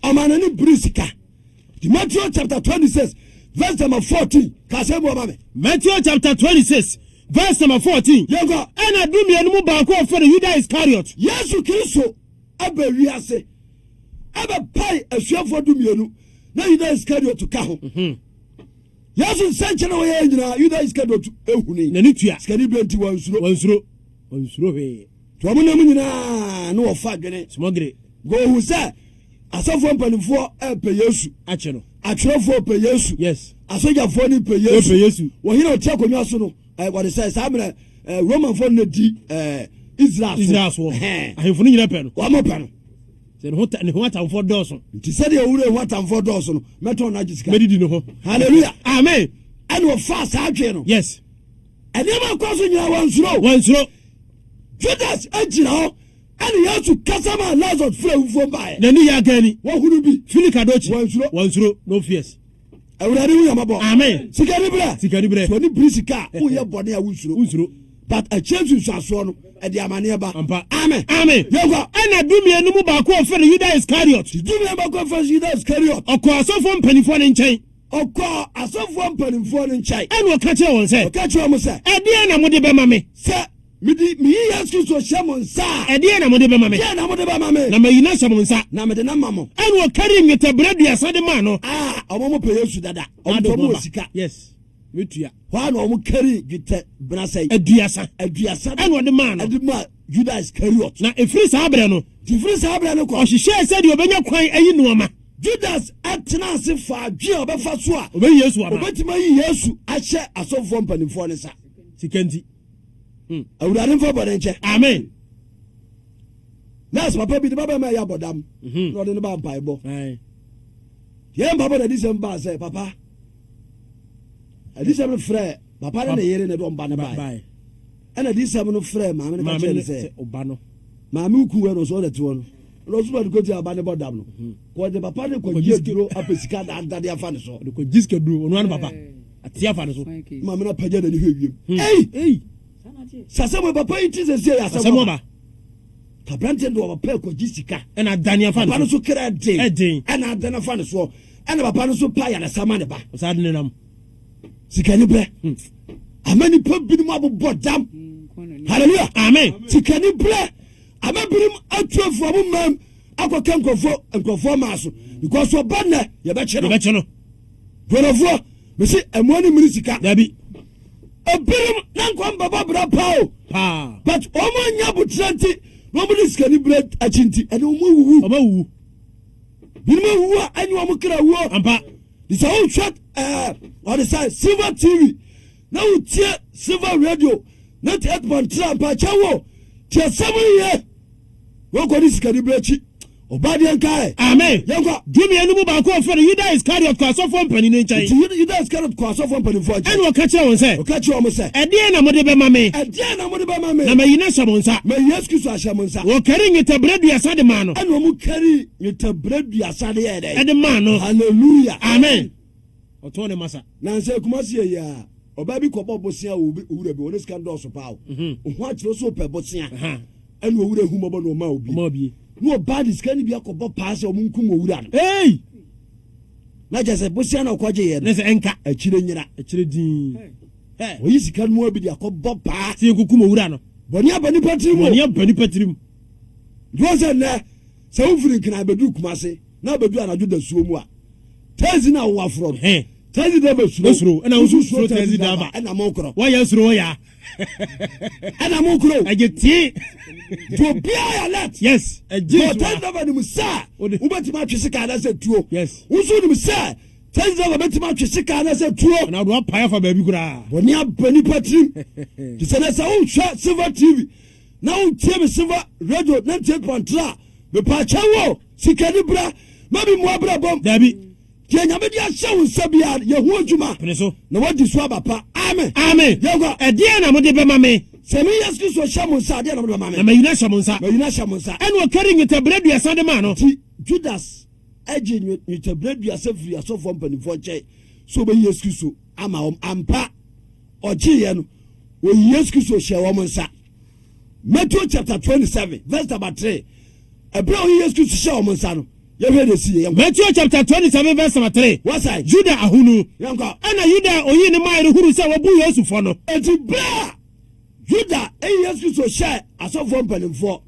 Ɔma n'ani bere sika. Matthew chapter 26 verse number 14. Ka asɛm bi wɔ ma me. Matthew chapter 26 verse number 14. Yɛnkɔ. Ɛna 12 mu baako a wɔfrɛ no Yuda Iskariot. Yesu Kristo aba wiase ɛbɛpae asuafoɔ 12 na Yuda Iskariot ka ho. Yesu nsɛnkyerɛ wɔyɛ nyinaa Yuda Iskariot ehuni. N'ani tua. Sikani bere nti wɔnsuro. Wɔnsuro. Wɔnsuro hwee. Nti wɔn nam nyinaa na wɔfa adwene. Smɔgere. Wɔhu sɛ asɔfoɔ mpanimfoɔ ɛpɛ Yesu. Akye no. Atwerɛfoɔ pɛ Yesu. Yes. Asogyafoɔ ni pɛ Yesu. Pɛ Yesu. Wɔhene a ɔte akonnwa so no wɔde sɛ saa mmerɛ Romanfoɔ no na di Israel so. Israel soɔ. Ahemfo no nyinaa pɛ no. Wɔn pɛ no. Sɛ ne ho ne ho atamfoɔ dɔɔso. Nti sɛdeɛ owura ho atamfoɔ dɔɔso no mɛtɔn no agye sika. Mɛdidi ne ho. Hallelujah. Amen. Ɛna ɔfaa saa adwene no. Yes. Nneɛma kɔ so nyinaa wɔnsuro. Wɔnsuro. Judas agyina hɔ ɛne Yesu kasa ma Lazarus firi awufoɔ baeɛ. N'ani yɛ agani. Wɔhunu bi. Fili kadochi. Wɔnsuro. Wɔnsuro. No fears. Awurade hu yɛn mmɔbɔ. Amen. Sika ni brɛ. Sika ni brɛ. Sɛ ɔni biri sika a woyɛ bɔne a wonsuro. Wonsuro. But akyire nsunsuansoɔ no ɛde amaneɛ ba. Ampa. Amen. Amen. Yɛnkɔ. Ɛna 12 mu baako a wɔfrɛ no Yuda Iskariot. 12 baako a wɔfrɛ no Yuda Iskariot. Ɔkɔɔ asɔfoɔ mpanimfoɔ no nkyɛn. Ɔkɔɔ asɔfoɔ mpanimfoɔ no nkyɛn. Ɛna ɔka kyerɛɛ wɔn sɛ. Ɔka kyerɛɛ wɔn sɛ. Ɛdeɛn na mode bɛma me? Sɛ mede meyi Yesu Kristo hyɛ mo nsa a. Ɛdeɛn na mode bɛma me? Deɛn na mode bɛma me? Na mayi no ahyɛ mo nsa. Na mede no ama mo. Ɛna ɔkarii nnwetɛbena 30 de maa no. A wɔn mo pɛ Yesu dada. Wɔn nso wɔn wɔ sika. Yes. Metua. Hɔ a na wɔn kari dwetɛbena sɛn? 30. 30. Ɛna ɔde maa no. Ɛde maa Juda Iscariot. Na ɛfiri saa berɛ no. Nti ɛfiri saa berɛ no kɔ. Ɔhyehyɛɛ sɛdeɛ ɔbɛnya kwan ayi no ama. Judas tena ase faa adwene a ɔbɛfa so a. Ɔbɛyi Yesu ama. Ɔbɛtumi ayi Yesu ahyɛ asɔfoɔ mpanimfoɔ no nsa. Sika nti. Awurade mfa bɔne nkyɛ. Amen. Nurse papa bi ne ba bɛma ɛyɛ abɔdam. Na ɔde no ba mpaebɔ. Yɛn mpaebɔ na adisɛm baa sɛ papa. Adisɛm no frɛ papa ne ne yere na ɛde ɔmba no bae. Ɛna adisɛm no frɛ maame no ka kyerɛ no sɛ maame wo kuwɛ no so ɔna te hɔ no. Na ɔsoma de kɔti aba ne bɔ dam no. Kɔde papa ne kɔgye aduro apɛ sika na adade afa ne so. Ɔde kɔgye sika duro ɔno ano papa. Ate afa ne so. Maame no apagya n'ani hwɛ wiem. Ei! Sɛ asɛm papa yi ti sɛ sie yɛ asɛm aba. Kabrante de ɔpapa kɔgye sika. Ɛna adane afa ne so. Papa no so kra den. Ɛden. Ɛna adane afa ne soɔ. Ɛna papa no so pa ayaresa ma ne ba. Ɔsaa de ne nam. Sika ni brɛ. Ama nipa binom abobɔ dam. Hallelujah. Amen. Sika ni brɛ. Ama binom atu afu ɔmo mam akɔka nkurɔfoɔ nkurɔfoɔ maa so because ɔba nnɛ yɛbɛkye no. Yɛbɛkye no. Nkurɔfoɔ mesi ɛmoa ne mmiri sika. Dabi. Ebinom na nkɔm bɛbɔ bra paa o. Paa. But wɔn anya abotire nti na wɔn de sika ni brɛ akyi nti ɛne wɔn awuwu. Wɔn awuwu. Binom awuwu a ɛnyɛ wɔn kra wuo. Ampa. De sɛ wohwɛ ɛɛ ɔde sɛ Silver TV na wotie Silver Radio 98.3 ampakyɛ wo tie asɛm yie. Wɔkɔ ne sikani berɛ akyi. Ɔbaa deɛ nkae. Amen. Yɛnkɔ. Dumien no mu baako a wɔfrɛ no Yuda Iskariot kɔɔ asɔfoɔ mpanin no nkyɛn. Nti Yuda Iskariot kɔɔ asɔfoɔ mpanimfoɔ nkyɛn. Ɛnna ɔka kyerɛɛ wɔn sɛ. Ɔka kyerɛɛ wɔn sɛ. Ɛdeɛn na mode bɛma me? Ɛdeɛn na mode bɛma me? Na mayi no ahyɛ mo nsa. Mayi Yesu Kristo ahyɛ mo nsa. Wɔkarii nnwetɛbena aduasa de maa no. Ɛnna wɔkarii nnwetɛbena aduasa de yɛɛ dɛn? Ɛde maa no. Hallelujah. Amen. Ɔtɔn ne masa. Nansa Kumasi yɛ yi a, ɔbaa bi kɔbɔ bosea wɔ owura bi, ɔne sika dɔɔso paa o. Mhm. Oho akyerɛ so pɛ bosea. Ɛna owura hu mɔbɔ na ɔma obi. Na ɔbaa de sika no bi akɔbɔ paa sɛ ɔmo nkum owura no. Hey! Na kyerɛ sɛ bosea na ɔkɔgye yɛ no. Ne sɛ ɛnka. Akyire nyera. Akyire din. Ɔyi sika no mu bi de akɔbɔ paa. Sɛ yɛnkukum owura no. Bɔne aba nipa tirim. Bɔne aba nipa tirim. Nti wɔn sɛ nnɛ sɛ wofiri Nkran bɛduru Kumase na abɛduru anadwo dasuo mu a taxi na wowɔ aforɔ no taxi driver suro suro ɛna wosu suro taxi driver ɛna mo korɔ wɔyɛ suro wɔyɛ ɛna mo korɔ ɛgye tie nti obiara yɛ alert yes ɛgye so taxi driver nim sɛ wobɛtumi atwe sika anasɛ tuo yes wosu nim sɛ taxi driver bɛtumi atwe sika anasɛ tuo ɛna ɔde wapae afa baabi koraa bɔne aba nipa tirim te sɛ nɛ sɛ wohwɛ Silver TV na wotie me Silver Radio 98.3 a mepaakyɛ wo Sikani bra ma bi mmoa abrabɔm. Dabi. Deɛ Nyame de ahyɛ wo nsa biara yɛ ho adwuma. Pene so. Na wadi so aba pa. Amen. Amen. Yɛnkɔ. Ɛdeɛn na mode bɛma me? Sɛ me Yesu Kristo hyɛ mo nsa, ɛdeɛn na mode bɛma me? Na mayi no ahyɛ mo nsa. Mayi no ahyɛ mo nsa. Ɛnna ɔkari nnwetɛbena aduasa de maa no. Nti Judas gye nnwetɛbena aduasa firii asɔfoɔ mpanimfoɔ nkyɛn sɛ ɔbɛyi Yesu Kristo ama wɔn. Ampa, ɔgyeeɛ no, ɔyii Yesu Kristo hyɛɛ wɔn nsa. Matthew chapter 27 verse number 3. Ɛberɛ a ɔyi Yesu Kristo hyɛ wɔn nsa no, yɛhwɛ deɛ ɛsi yɛ. Matthew chapter 27 verse number 3. Wasae. Juda ahunu. Yɛnkɔ. Ɛna Yuda a ɔyii ne mae no hunu sɛ wɔbu Yesu fɔ no. Enti berɛ a Yuda yi Yesu Kristo hyɛɛ asɔfoɔ mpanimfoɔ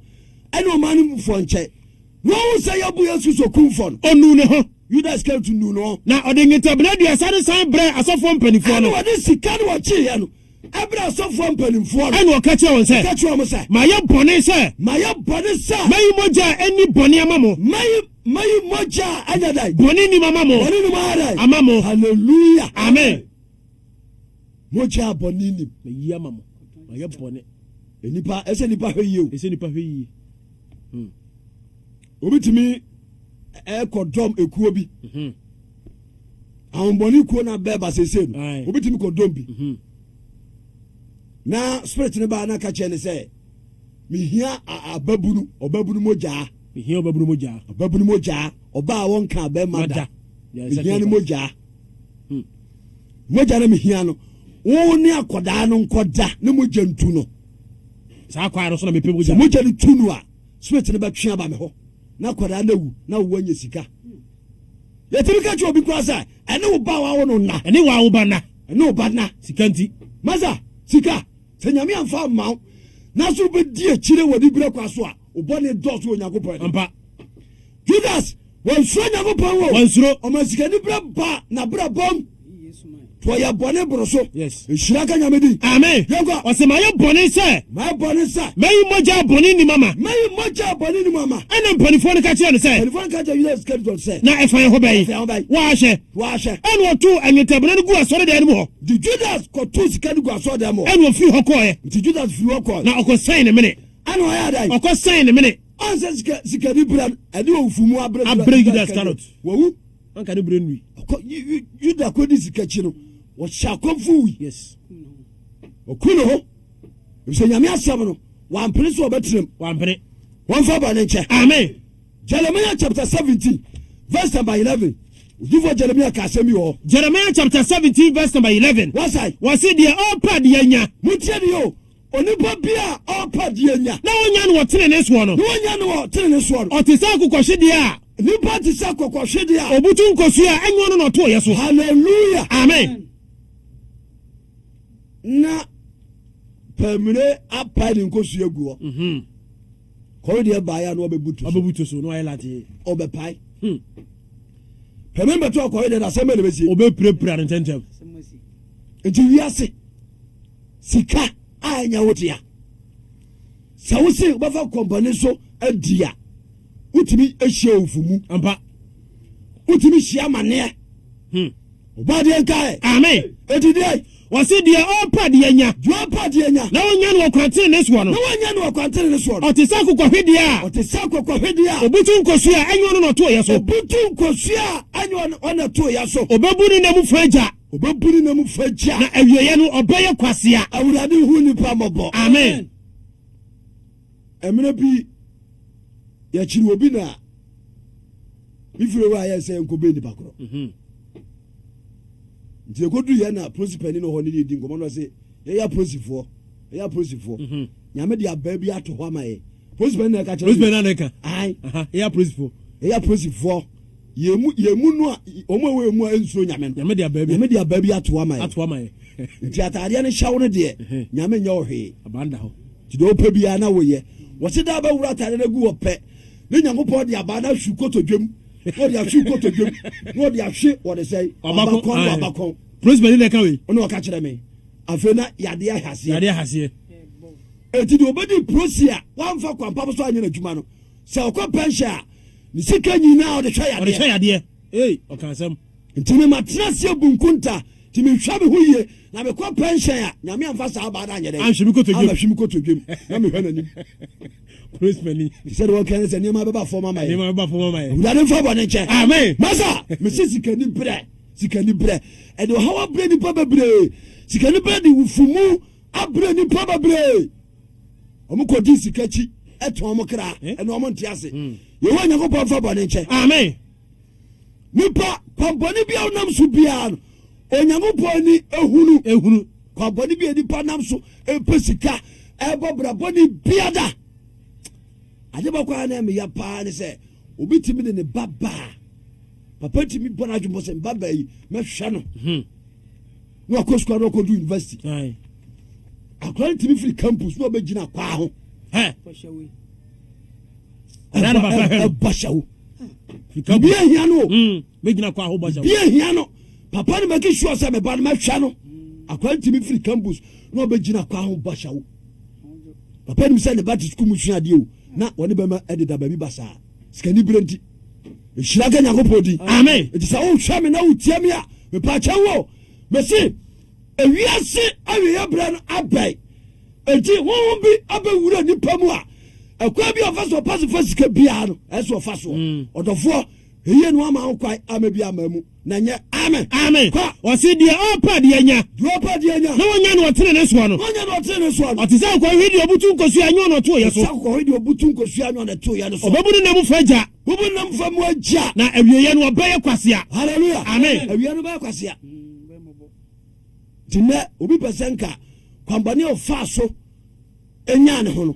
ne ɔman no mufoɔ nkyɛn, na ɔhu sɛ yɛabu Yesu Kristo kumfɔ no, Ɔnuu ne ho. Yuda Iskariot nuu ne ho. Na ɔde nnwetɛbena aduasa no san brɛɛ asɔfoɔ mpanimfoɔ no. Ɛna ɔde sika no wɔkyeeɛ no Ɛberɛ a asɔfoɔ mpanimfoɔ no. Ɛnna ɔka kyerɛɛ wɔn sɛ. Ɔka kyerɛɛ wɔn sɛ. Mayɛ bɔne sɛ. Mayɛ bɔne sɛ. Mayi mogya a ɛnni bɔne ama mo. Mayi, mayi mogya a ɛnyɛ dɛn. Bɔne nnim ama mo. Bɔne nnim ayɛ dɛn. Ama mo. Hallelujah. Amen. Mogya a bɔne nnim. Mayi ama mo. Mayɛ bɔne. Nipa, ɛsɛ nipa hwɛ yie o. Ɛsɛ nipa hwɛ yie. Hmm. Obi tumi ɛkɔ dɔm ekuo bi. Mhm. Ahombɔne kuo na bɛɛba sese no. Obi tumi kɔ dɔm bi. Mhm. Na spirit ne baa na ka kyerɛ ne sɛ mehia ababunu ɔbabunu mogyaa. Mehia ɔbabunu mogyaa. Ɔbabunu mogyaa ɔbaa a wɔnka abɛɛma da. Mehia ne mogyaa. Hmm. Mogya no mehia no. Wo ne akɔdaa no nkɔda ne mogya ntu no. Saa kwan no so na mepɛ mogya. Sɛ mogya no tu no a, spirit no bɛtwe aba me hɔ na akwadaa no awu na wo anya sika. Yɛtumi ka kyerɛ obi koraa sɛ ɛne wo ba a wawo no nna. Ɛne wo ba nna. Ɛne wo ba nna. Sika nti. Masa, sika, sɛ Nyame amfa amma wo na so wobɛdi akyire wɔ ne berɛ kwa so a, wo bɔne dɔɔso wɔ Onyankopɔn anim. Ampa. Judas, wansuro Nyankopɔn o. Wansuro. Ɔma sikani berɛ ba n'abrabɔm. To ɔyɛ bɔne boro so. Yes. Nhyira ka Nyame din. Amen. Yɛnkɔ. Ɔsɛ mayɛ bɔne sɛ. Mayɛ bɔne sɛ. Mayi mogya a bɔne nnim ama. Mayi mogya a bɔne nnim ama. Ɛna mpanimfoɔ no ka kyerɛɛ no sɛ. Mpanimfoɔ no ka kyerɛɛ Yuda Iskariot sɛ. Na ɛfa yɛn ho bɛn? Ɛfa yɛn ho bɛn? Woahwɛ. Woahwɛ. Ɛna ɔtoo nnwetɛbena no guu asɔredan no mu hɔ. Nti Judas kɔtoo sika no guu asɔredan mu hɔ. Ɛna ɔfiri hɔ kɔeɛ. Nti Judas firi hɔ kɔeɛ. Na ɔkɔsɛn ne mene. Ɛna ɔyɛɛ dɛn? Ɔkɔsɛn ne mene. Ɔnsɛ sika sikani brɛ no ɛne owufo mu abrɛ Abrɛ Judas Iskariot. Wawu. Anka ne berɛ nnui. Ɔkɔ Yuda kɔdi sika akyi no, wɔhyɛ akɔmfo wui. Yes. Ɔku ne ho. Efisɛ Nyame asɛm no, wampene sɛ ɔbɛtenam. Wampene. Wɔmfa bɔne nkyɛ. Amen. Jeremiah chapter 17 verse number 11. Odiyifoɔ Jeremiah ka asɛm bi wɔ hɔ. Jeremiah chapter 17 verse number 11. Wɔsae. Wɔse deɛ ɔrepɛ adeɛ anya. Montie ne o. Onipa bi a ɔrepɛ adeɛ anya. Na wɔnya no wɔ tenenee soɔ no. Na wɔnya no wɔ tenenee soɔ no. Ɔte sɛ akokɔhwedeɛ a. Nipa te sɛ akokɔhwedeɛ a. Ɔbutu nkosua a ɛnyɛ ɔno na ɔtooeɛ so. Hallelujah. Amen. Na pamire apae ne nkosua gu hɔ. Mhm. Kɔre deɛ baeɛ a na ɔbɛbutu so. Ɔbɛbutu so na wayɛ latee. Ɔbɛpae. Hmm. Pamire bɛto akɔre deɛ na asɛm bɛ na bɛsie. Ɔbɛpirapira no ntɛntɛm. Nti wiase. Sika a ɛnyɛ wo dea. Sɛ wo se wobɛfa kɔmpani so adi a, wotumi hyia owufo mu. Ampa. Wotumi hyia amaneɛ. Ɔbɔadeɛ nkae. Amen. Enti deɛ. Wɔse deɛ ɔrepɛ adeɛ anya. Deɛ ɔrepɛ adeɛ anya. Na ɔnya no wɔ kwan tenenee soɔ no. Na wanya no wɔ kwan tenenee soɔ no. Ɔte sɛ akokɔhwedeɛ a. Ɔte sɛ akokɔhwedeɛ a. Ɔbutu nkosua a ɛnyɛ ɔno na ɔtoeɛ so. Ɔbutu nkosua a ɛnyɛ ɔno na ɔtoeɛ so. Ɔbɛbu ne nna mu fa gya. Ɔbɛbu ne nna mu fa gya. Na awieeɛ no ɔbɛyɛ kwasea. Awurade hu nnipa mmɔbɔ. Amen. Mmerɛ bi yɛkyere obi na me fie wura yɛ sɛ nkɔbɛ nipa korɔ. Nti yɛkɔduru yɛ na polisi panin wɔ hɔ ne yɛdi nkɔmmɔ no sɛ yɛyɛ apolisifoɔ, yɛyɛ apolisifoɔ. Nyame de abaa bi ato hɔ ama yɛ. Polisi panin na ɛka kyerɛ Polisi panin na ɛka. Ae. Yɛyɛ apolisifoɔ. Yɛyɛ apolisifoɔ. Yɛn mu yɛn mu no a wɔn a ɛwɔ yɛn mu a ɛnsuro Nyame no. Nyame de abaa bi. Nyame de abaa bi ato hɔ ama yɛ. Ato ama yɛ. Nti ataadeɛ no hyɛ wo no deɛ Nyame nyɛ wo hwee. Abaa no da hɔ. Nti deɛ wopɛ biara na woyɛ. Wɔse daa bɛworo ataadeɛ no agu hɔ pɛ ne Nyankopɔn de abaa no ahwe kotodwam na ɔde ahwe kotodwam na ɔde ahwe wɔde sɛn wabakɔn ne wabakɔn. Polisi panin na ɛka wei. Ɔne ɔka kyerɛ me. Afei na yadeɛ ahaseɛ. Yadeɛ ahaseɛ. Eti deɛ ɔbɛdi polisi a wamfa kwampa so anyɛ n'adwuma no sɛ ɔkɔ pɛnhyɛ a ne sika nyinaa ɔde hwɛ yadeɛ. Ɔde hwɛ yadeɛ. Ee ɔka asɛm. Nti me matena ase abu nkonta nti mehwɛ me ho yie na mekɔ pɛnhyɛn a Nyame amfa saa abaa no anyɛ dɛn Anhwe me kotodwam. Amahwe me kotodwam na mehwɛ n'anim. Polisi panin. Sɛdeɛ wɔka ne sɛ nneɛma bɛba fam ama yɛn. Nneɛma bɛba fam ama yɛn. Awurade mfa bɔne nkyɛ. Amen. Masa, mese sikani brɛ, sikani brɛ. Ɛde ɔhaw abrɛ nipa bebree. Sikani brɛ de wufumu abrɛ nipa bebree. Wɔn kɔdi sika akyi ɛtɔn wɔn kra Eh? ɛna wɔn nte ase. Yehowa Nyankopɔn mfa bɔne nkyɛ. Amen. Nipa kwanbɔne bi a wonam so biara no, Onyankopɔn ani ehunu. Ehunu. Kwanbɔne bi a nipa nam so epɛ sika ɛbɔ bra bɔne biada. Ade baako a na ɛmeya paa ne sɛ obi tumi de ne ba baa papa tumi bɔ n'adwene bɔ sɛ mba baa yi mɛhwɛ no. Na wakɔ sukuu na wakɔdu university. Akora no tumi firi campus na ɔbɛgyina kwaa ho. Ɛbɔ hyɛ wo. Bibi ahia no o. Bibi ahia no. Papa no make sure sɛ meba no mɛhwɛ no. Akora no tumi firi campus na ɔbɛgyina kwaa ho bɔ hyɛ wo. Papa nim sɛ ne ba te sukuu mu sua adeɛ o na wɔne bɛma ɛdeda baabi basaa. Sikani berɛ nti. Nhyira nka Nyankopɔn din. Amen. Enti sɛ wohwɛ me na wotie me a, mepaakyɛ wo. Mese, ewiase awieɛ berɛ no abɛn. Enti honhom bi abɛwura nipa mu a, ɛkwan bi a ɔfa so ɔpa so fa sika biara no, ɛsɛ ɔfa soɔ. Ɔdɔfoɔ, ɛyie no ama wo kwan ama bi ama mu. Na nyɛ amen. Amen. Kɔ. Ɔse deɛ ɔpɛ adeɛ nya. Deɛ ɔpɛ adeɛ nya. Na wɔnya no ɔtene ne soɔ no. Na ɔnya no ɔtene ne soɔ no. Ɔte sɛ akokɔhwedeɛ deɛ ɔbutu nkosua anyɛ ɔna ɔtoeɛ so. Ɔte sɛ akokɔhwedeɛ ɔbutu nkosua anyɛ ɔna ɛtoeɛ no so. Ɔbɛbu ne nam fa gya. Bubu nam fa mu agya. Na awieɛ no ɔbɛyɛ kwasea. Hallelujah. Amen. Awieɛ no bɛyɛ kwasea. Nti nnɛ obi pɛ sɛ nka kwambɔne a ɔfaa so nyaa ne ho no,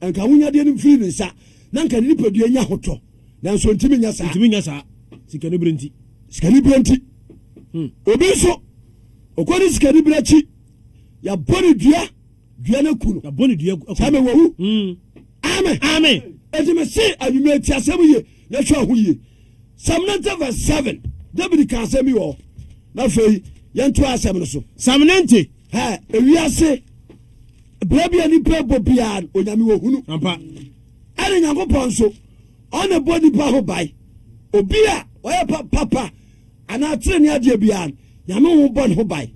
nka ahonyadeɛ no mfiri ne nsa na nka ne nipadua nya hotɔ. Nanso ntumi nyɛ saa. Ntumi nyɛ saa. Sikanibere nti. Sikanibere nti. Obi nso ɔkɔ ne sikanibere akyi, yɛabɔ ne dua. Dua no aku no. Yɛabɔ ne dua aku. Saa mɛ wawu. Amen. Amen. Eti me se anwummerɛ ti asɛm yie na hwɛ ho yie. Psalm 90 verse 7. David ka asɛm bi wɔ hɔ. Na afei yɛnto asɛm no so. Psalm 90. Hɛ, ewiase berɛ bi a nipa bɔ biara Onyame wɔ hunu. Ampa. Ɛne Nyankopɔn nso ɔne bɔ nipa ho ban. Obi a ɔyɛ papa anaa trenee adeɛ biara no, Nyame honhom bɔ ne ho ban.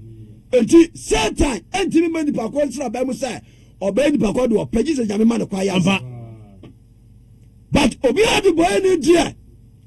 Enti Satan ntumi mma nipa koro nsraban mu sɛ ɔbɛyɛ nipa koro de ɔpɛ gye sɛ Nyame ma no kwan yɛ ansa. But obiara de bɔyɛ ne deɛ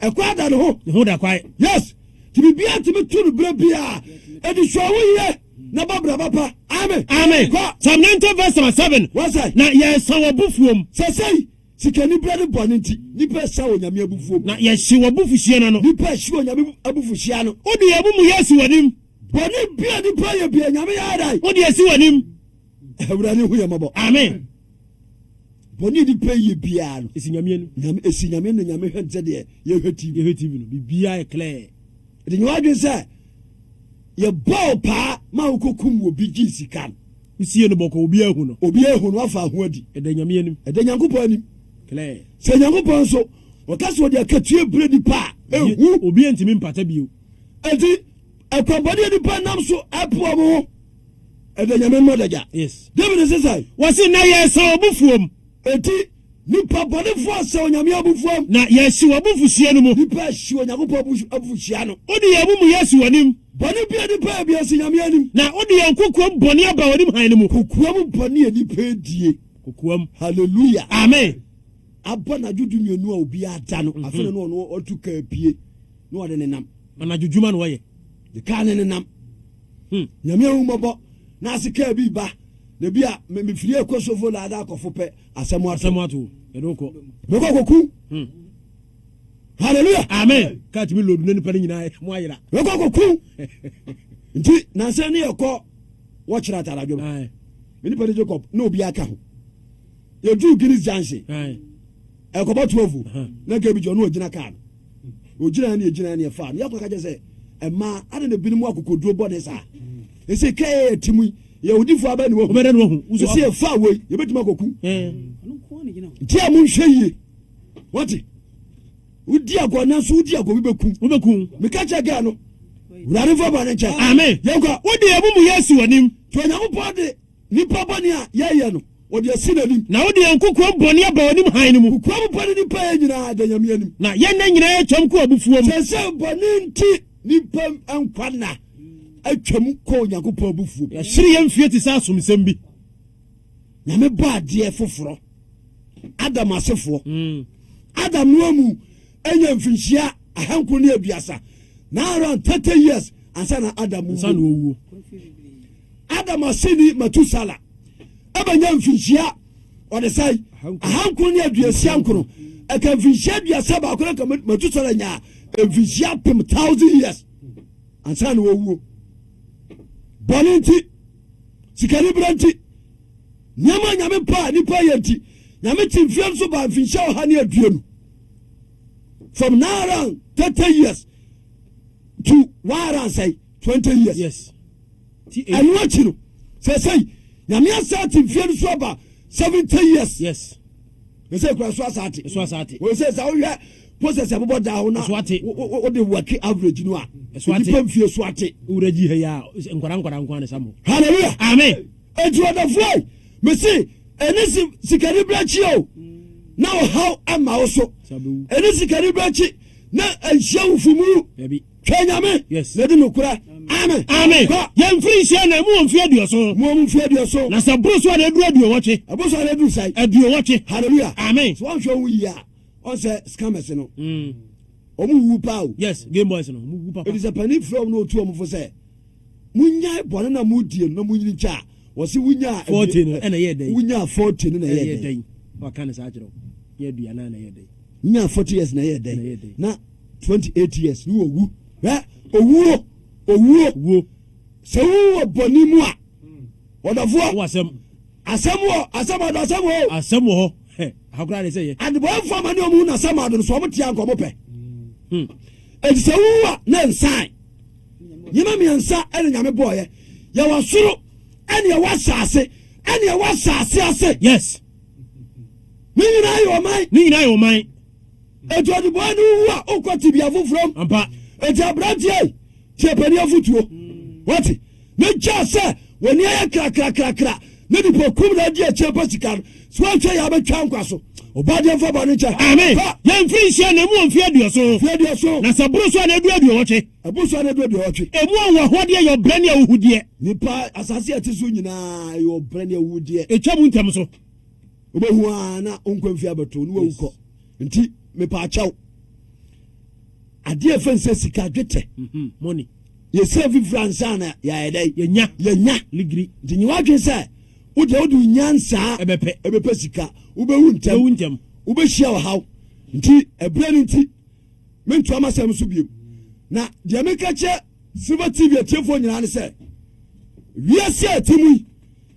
ɛkɔ ada ne ho. Ne ho da kwae. Yes. Nti biribiara tumi to no berɛ biara. Enti hwɛ wo yie na bɔ bra papa. Amen. Amen. Kɔ. Psalm 90 verse number 7. Wɔsɛ. Na yɛsa wɔ bufuom. Sɛsɛi Sikanibere ne bɔne nti, nnipa resa wɔ Nyame abufuo mu. Na yɛhye w'abufuhyeɛ no ano. Nnipa rehye wɔ Nyame abufuhyeɛ ano. Wode yɛn amumuyɛ asi w'anim. Bɔne bia nnipa yɛ bia, Nyame yɛ adan. Wode asi w'anim. Awurade hu yɛn mmɔbɔ. Amen. Bɔne nnipa yɛ biara no. Esi Nyame anim. Nyame esi Nyame na Nyame hwɛ nte deɛ yɛhwɛ TV. Yɛhwɛ TV no, biribiara yɛ clear. Ɛde nyɛ w'adwene sɛ yɛbɔɔ paa ma wokɔkum wɔ bi gyee sika no. Wosie no bɔkɔɔ, obiara ahu no. Obiara ahu no, wafa ho adi. Ɛda Nyame anim. Ɛda Nyankopɔn anim. Clear. Sɛ Nyankopɔn nso, ɔka sɛ ɔde akatua brɛ nipa a, ehu. Obiara ntumi mpata bio. Enti, ɛkwampɔne a nipa nam so ɛpo wɔn ho, ɛda Nyame anim adagya. Yes. David se sɛn? Wɔse, na yɛsa w'abufuom. Enti. Nipa bɔnefoɔ ahyɛ Onyame abufuo. Na yɛahyi w'abufuhyeɛ no mu. Nipa ahyi Onyankopɔn abufuhyeɛ ano. Wode yɛn amumuyɛ asi w'anim. Bɔne bi a nipa yɛ bi asi Nyame anim. Na wode yɛn kokoam bɔne aba w'anim hann no mu. Kokoam bɔne a nipa adie. Kokoam. Hallelujah. Amen. Abɔ anadwo dumienu a obiara da no, afei na ɔno ɔtu kaa pie na ɔde ne nam. Anadwo dwuma na ɔyɛ. De kaa ne ne nam. Nyame ahummɔbɔ na ase kaa bi ba na bi a mefiri ɛkɔ sofo laada akɔfo pɛ asɛm ato. Asɛm ato. Yɛde wokɔ. Mekɔ kɔku. Hallelujah. Amen. Kaa tumi load na nipa no nyinaa mo ayera. Mekɔ kɔku. Nti nansɛ ne yɛkɔ wɔkyerɛ ataradwo no. Me nipa ne Jacob na obi aka ho. Yɛduru Guinness Junction. Ɛkɔbɔ 12 na nka ebi gyina ɔno ɔgyina kaa no. Ogyina ne yɛgyina ne yɛfaa no. Yɛkɔ ka kyerɛ sɛ ɛmaa ada na ebinom akokoduro bɔ ne saa. Ɛsɛ kaa yɛ yɛ ti mu yi yɛ odifoɔ abɛ ne wahu. Ɔbɛdɛ ne wahu. Ɛsɛ yɛfa wei yɛbɛtumi akɔku. Nti a monhwɛ yie. Wate? Wodi agorɔ nanso wodi agorɔ bi bɛku. Wobɛku. Meka kyerɛ gaa no. Wurade mfa bɔne nkyɛ. Amen. Yɛnkɔ. Wode amumuyɛ asi w'anim. Nti Onyankopɔn de Nnipa bɔne a yɛyɛ no, ɔde asi n'anim. Na wode yɛn kokoam bɔne aba w'anim hann no mu. Kokoam bɔne nnipa yɛ nyinaa da Nyame anim. Na yɛn nna nyinaa atwam kɔ abufuo mu. Seesei bɔne nti nnipa nkwa nna atwam kɔ Onyankopɔn abufuo mu. Yɛahyere yɛn mfeɛ te sɛ asomsɛm bi. Nyame bɔ adeɛ foforɔ, Adam asefoɔ. Adam no amu anya mfinhyia ahankron ne aduasa, 930 years ansa na Adam wuo. Adam aseni Matusala ɛbɛnya mfinhyia ɔde sɛe ahankron ne aduasia nkron. Ɛka mfinhyia 31 na ka Matusala nyaa mfinhyia apem 1000 years ansa na wɔwuo. Bɔne nti, sikaniberɛ nti, nneɛma Nyame pa a nipa yɛ nti, Nyame te mfie nso baa mfinhyia 120. From 930 years to 120 years. Yes. Ɛno akyi no, sɛsɛi Nyame asa ate mfie no so aba 70 years. Yes. Ɛsɛ kura so asa ate. So asa ate. Wɔn sɛ sɛ wohwɛ process ɛbobɔ da ho na wode work average no a nipa mfie so ate. Wura gyi ha yi a nkwara nkwara nko ne samo. Hallelujah. Amen. Eti ɔdɔfoɔ mesi ɛne sikani bere akyi o na ɔhaw ama wo so. Ɛne sikani bere akyi na nhyia wo fumu. Twɛ Nyame na di nokorɛ. Amen. Amen. Kɔ. Yɛn mfiri nhyia na emu wɔ mfeɛ aduɔson. Mu wɔ mfeɛ aduɔson. Na sɛ boro so a na ɛduru aduowɔtwe. Ɛboro so a na ɛduru sɛn? Aduowɔtwe. Hallelujah. Amen. Sɛ wɔnhwɛ wo yie a, ɔn sɛ scammers no. Wɔn wuwu paa o. Yes, game boys no, wɔn wuwu papa. Eti sɛ panin frɛ wɔn na otu wɔn fo sɛ, munyae bɔne na mudie no na munyini nkyɛ a, wɔsi wunyaa 40 no ɛna ɛyɛ dɛn? Wunyaa 40 no na ɛyɛ dɛn? Waka ne saa kyerɛ wo. Nyɛ aduanan na ɛyɛ dɛn? Wunyaa 40 years na ɛyɛ dɛn? Na 28 years ne owu. Hwɛ, owuo, owuo. Wuo. Sɛ wowu wɔ bɔne mu a, ɔdɔfoɔ. Wɔ asɛm. Asɛm wɔ, asɛm ɔdɔ asɛm wɔ o. Asɛm wɔ hɔ. Hɛ, aha koraa de sɛ yɛ. Adebɔnfoɔ ama ne ɔmo hu na asɛm ado no so ɔmo tea nka ɔmo pɛ. Eti sɛ wowu a na nsan. Nneɛma mmiɛnsa ɛna Nyame bɔɔyɛ. Yɛwɔ soro, ɛne ɛwɔ asase, ɛne ɛwɔ asase ase. Yes. Ne nyinaa yɛ ɔman. Ne nyinaa yɛ ɔman. Eti ɔdebɔn no wu a wokɔ tebea foforɔ mu. Ampa. Eti aberanteɛ tie panin afotuo. Wate? Ne gyaa sɛ w'ani ayɛ krakrakrakra ne nipa kum na adi akyire pɛ sika no. Sɛ woanhwɛ yɛ abɛtwa nkwa so. Ɔbɔadeɛ mfa bɔne nkyɛ. Amen. Kɔ. Yɛn mfiri nhyia na emu wɔ mfeɛ aduɔson. Mfeɛ aduɔson. Na sɛ boro so a na ɛduru aduɔwɔtwe. Ɛboro so a na ɛduru aduɔwɔtwe. Emu ahohoahoadeɛ yɛ ɔbrɛ ne ahuhudeɛ. Nipa asase a ɛte so nyinaa ɛyɛ ɔbrɛ ne ahuhudeɛ. Ɛtwa mu ntɛm so. Wobɛhu ara na wo nkwa mfie abɛto ne wawu kɔ. Nti mepaakyɛw. Adeɛ a ɛfɛ nsɛ sika dwetɛ. Money. Yɛsɛ fifiri ansa na yɛayɛ dɛ. Yɛnya. Yɛnya. Ligiri. Nti nyi w'adwene sɛ wodeɛ wode nyansaa ɛbɛpɛ. Ɛbɛpɛ sika. Wobɛwu ntɛm. Wobɛwu ntɛm. Wobɛhyia ɔhaw. Nti ɛberɛ no nti mentoa m'asɛm so biom. Na deɛ meka kyerɛ Silver TV atiefoɔ nyinaa ne sɛ wiase a ɛte mu yi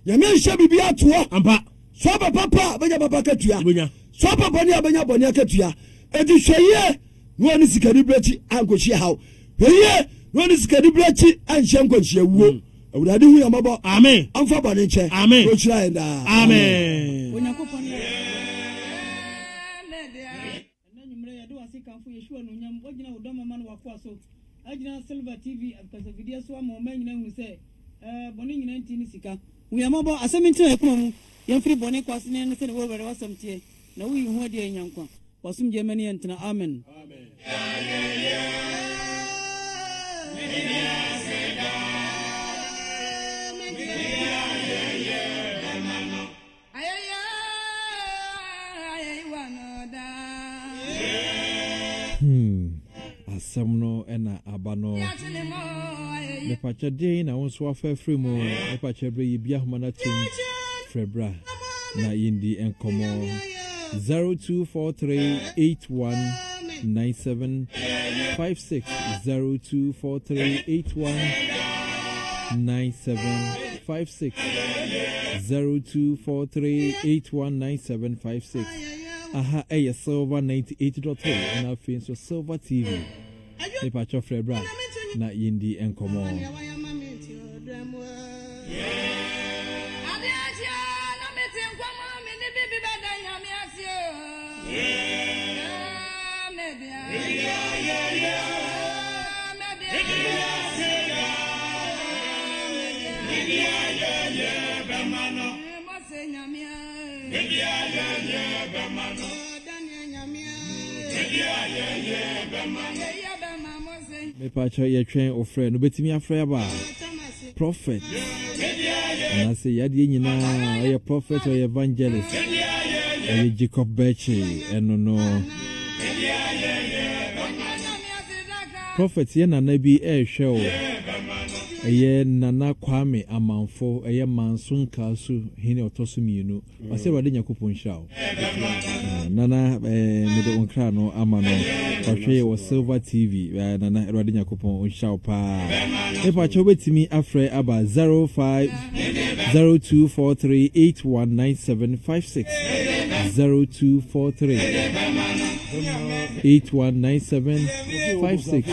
Nyame nhyɛ biribi atoɔ. Ampa. Sɛ ɔbɛ papa a bɛnya papa akatua. Wobɛnya. Sɛ ɔbɛ bɔne a bɛnya bɔne akatua. Enti hwɛ yie na wɔne sikani berɛ akyi ankɔhyia haw. Hwɛ yie na wɔne sikani berɛ akyi anhyia nkwanhyia wuo. Awurade hu yɛn mmɔbɔ. Amen. Ɔmfa bɔne nkyɛ. Amen. Na ɔnhyira yɛn daa. Amen. Onyankopɔn yɛ Ɛnnɛ anwummerɛ yɛde w'ase kamfo Yeshua anuonyam, woagyina wo dɔ mama no w'akoa so, agyina Silver TV kasafidie so ama ɔman nyinaa ahunu sɛ ɛɛ bɔne nyinaa nti ne sika. Hu yɛn mmɔbɔ, asɛm yi ntena yɛn koma mu, yɛmfiri bɔne kɔ ase na yɛne sɛdeɛ wo Awurade w'asɛm teɛ. Na woyi wo ho adi a yɛnya nkwa. W'asomdwoeɛ mmɛne yɛn ntena. Amen. Hmm, asɛm no na aba no. Mepakyɛ deɛn na wo nso wafa afiri mu? Mepakyɛ berɛ yi bi ahoma no atom frɛ bra na yɛndi nkɔmmɔ. 0243819756 0243819756 0243819756 Aha ɛyɛ Silver 98.3 ɛna afei nso Silver TV. Mepakyɛ frɛ bra na yɛndi nkɔmmɔ. Mepakyɛ yɛtwɛn ofrɛ no obetumi afrɛ aba prophet anaasɛ yadeɛ nyinaa ɔyɛ prophet ɔyɛ evangelist ɔyɛ Jacob Bɛkye ɛno no prophet yɛ nana bi ɛrehwɛ o ɛyɛ nana Kwame Amanfo ɛyɛ Manso Nkaasu hene ɔtɔ so mmienu Ɔsɛ Awurade Nyankopɔn nhyira wo. Nana eh, mede wo nkra no ama no. Ɔhwɛ yɛ wɔ Silver TV. Eh, Nana Awurade Nyankopɔn nhyira wo paa. Mepa kyɛ wobɛtumi afrɛ aba 05 0243 819756 0243 819756.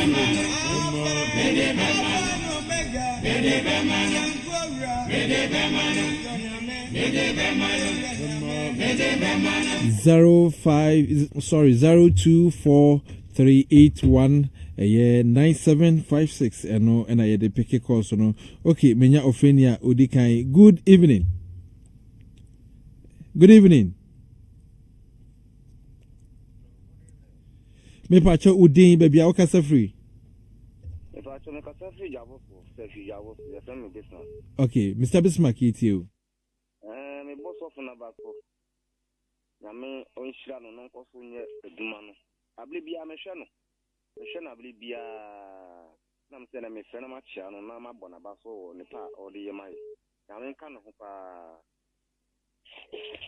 05 sorry 024381 ɛyɛ 9756 ɛno ɛna yɛde peke calls no. Okay, menya ɔfrɛni a odi kan. Good evening. Good evening. Mepakyɛ wo din, baabi a wokasa firi. Mepakyɛ mekasa firi Dwaboso, sɛ firi Dwaboso, yɛfrɛ me Bismarck. Okay, Mr. Bismarck yɛtie o. Ɛɛ mebɔ sɔfo no aba so. Nyame ɔnhyira no na ɔnkɔ so nyɛ adwuma no. Abere biara mehwɛ no. Mehwɛ no abere biara. Na mesɛ na mefrɛ na makyea no na mabɔ n'aba so wɔ nepa a ɔde yɛ ma yɛ. Nyame nka ne ho paa.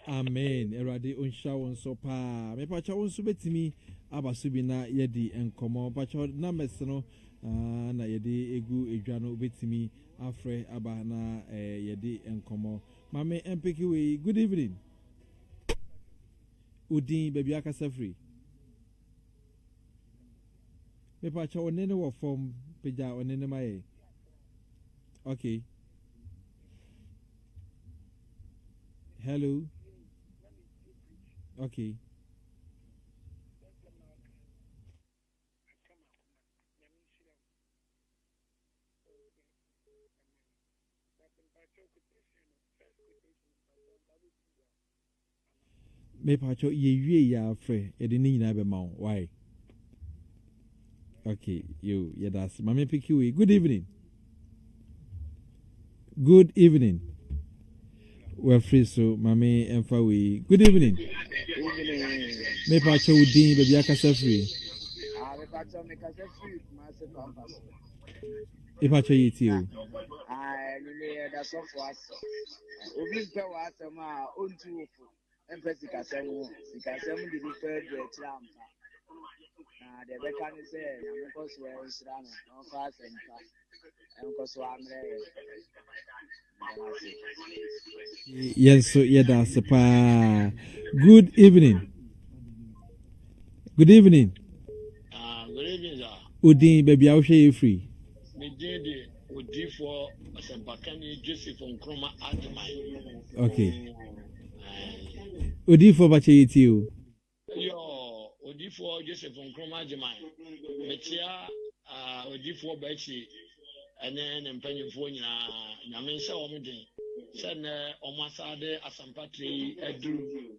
Amen Awurade onhyira wo nso paa. Mepakyɛ wo nso bɛtumi aba so bi na yɛadi nkɔmmɔ. Mepakyɛ numbers no ah, na yɛde egu edwa no wobɛtumi afrɛ aba na eh, yɛde nkɔmmɔ. Maame mpeke wei. Good evening. Odin baabi akasa firi. Mepakyɛ wo nne no wɔ fam pagya ɔne no ma yɛ. Okay. Hello. Okay. Mepakyɛw yɛwie yɛ a frɛ yɛde ne nyinaa bɛma wo why okay yo yɛda ase maame piki wei. Good evening. Good evening. Wafiri so maame ɛmfa wei. Good evening. Mepakyɛw wo din, baabi akasa firi. Ah, mepakyɛw mekasa firi Kumase Pampa so. Mepakyɛw yɛ tie o. Ah, ɛnumere yɛda sɔfo ase. Obi mpɛ w'asɛm a ɔntu wo fo mfa sikasɛm ho. Sikasɛm de nipa adu akyire ampa. Na deɛ ɛbɛka ne sɛ Nyame nkɔ so nhyira no na ɔmfa asɛmpa nkɔ so ammerɛ yɛn. Meda no ase. Yɛn nso yɛda ase paa. Good evening. Good evening. Ah, good evening, sir. Odin, baabi a wohwɛ yɛ firi. Me din de Odiyifoɔ Ɔsɛmpakani Joseph Nkrumah Agyeman. Okay. Odiyifoɔ bakyɛ yɛ tie o. Yo, Odiyifoɔ Joseph Nkrumah Agyeman. Mekyea uh, Odiyifoɔ Bɛkyi ɛne ne mpanyinfoɔ nyinaa. Nyame nhyɛ wɔn den sɛ nnɛ wɔn asa de asɛmpa tire yi aduru.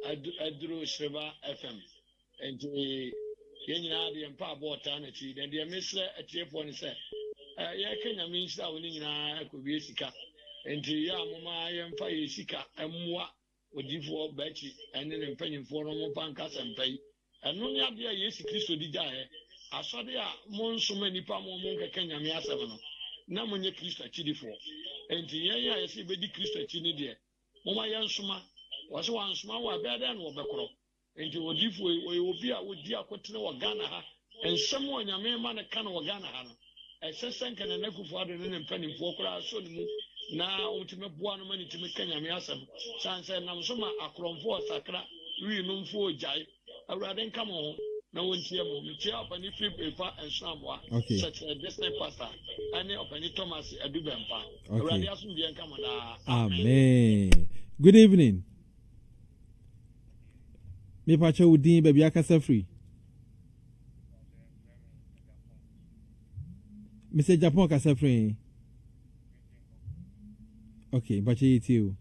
Aduru Sreba FM. Enti yɛn nyinaa de yɛn mpaabɔ ɔtaa n'akyi. Na deɛ mesrɛ atiefoɔ ne sɛ, yɛreka Nyame nhyira wo ne nyinaa ɛkɔwie sika. Enti yɛ a moma yɛmfa yɛn sika mmoa odiyifoɔ Bakyi ne ne mpanyimfoɔ no momfa nka asɛmpa yi. Ɛno ne adeɛ a Yesu Kristo de gyaeɛ. Asɔre a monsoma nnipa ma wɔnkɛka Nyame asɛm no, na monyɛ Kristo akyidifoɔ. Enti yɛn a yɛsɛ yɛbɛdi Kristo akyi no deɛ, momma yɛnsoma. Wɔse wɔansoma wo a, ɛbɛyɛ dɛn na wɔbɛkorɔ? Enti odiyifoɔ yi, ɔyɛ obi a ɔdi akotene wɔ Ghana ha. Nsɛm a Onyame ma no ka no wɔ Ghana ha no, ɛsɛ sɛ nka Nana Akufo Addo ne ne mpanimfoɔ koraa sɔ ne mu na wɔtumi boa no ma no tumi ka Nyame asɛm. Sane sɛ ɛnam so ma akorɔmfoɔ sakra, wii nomfoɔ gyae. Awurade nka mo ho na wɔntie mo. Mekyia Ɔpani Philip Efa Nsoamoa, Okay. Sɛkyerɛ District Pastor, ɛne Ɔpani Thomas Adu Bɛmpa. Okay. Awurade asomdwoeɛ nka mo daa. Amen. Good evening. Mepakyɛ wo din baabi akasa firi. Mr. Japan kasa firi. Okay, mpakyɛ yɛ tie o.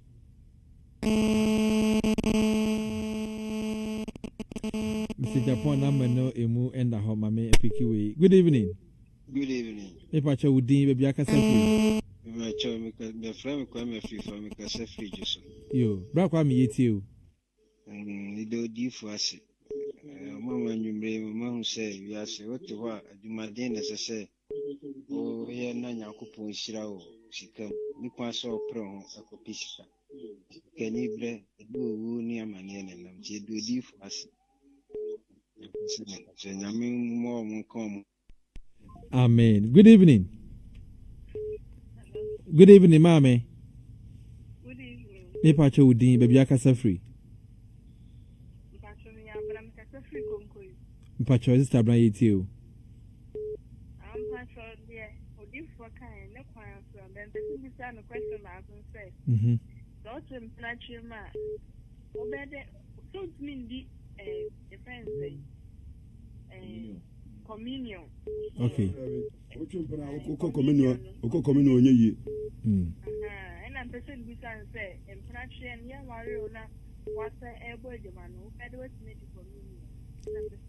Mr. Japan number no emu ɛnda hɔ ma me piki wei. Good evening. Good evening. Mepakyɛ wo din baabi akasa firi. Mepakyɛ mefrɛ me Kwame Afrifa mekasa firi Dwoso. Yo, bra Kwame yɛ tie o. Meda odiyifo ase. Ɔma ma anwummere yi mahu sɛ wiase wote hɔ a adwumaden na ɛsɛ sɛ woyɛ na Nyankopɔn hyira wo sika mu. Ne kwan sɛ ɔpere ho ɛkɔpɛ sika. Sikani brɛ, ɛde owu ne amaneɛ na ɛnam. Nti yɛda odiyifo ase. Mepɛ sɛ meka sɛ Nyame mmɔ wɔn nka wɔn. Amen. Good evening. Good evening, maame. Good evening. Mepa kyɛ wo din baabi akasa firi. Mpakyɛ me abena me kasa firi konkoyi. Mpakyɛ sister abena yɛ tie o. Mpakyɛ deɛ odiifoɔ kan ne kwan so a bɛmpɛ sɛ bisa no question baako sɛ. Mhm. Sɛ ɔte mpena twere mu a wobɛ dɛ sɛ wotumi ndi ɛɛ yɛfrɛ no sɛn ɛɛ communion. Okay. Wotwe mpena wokɔ communion wokɔ communion ɔnyɛ yie. Ɛna mpɛ sɛ mbisa no sɛ mpena tweɛ no yɛnware o na wasɛ ɛbɔ adwuma no wobɛ de watumi adi communion.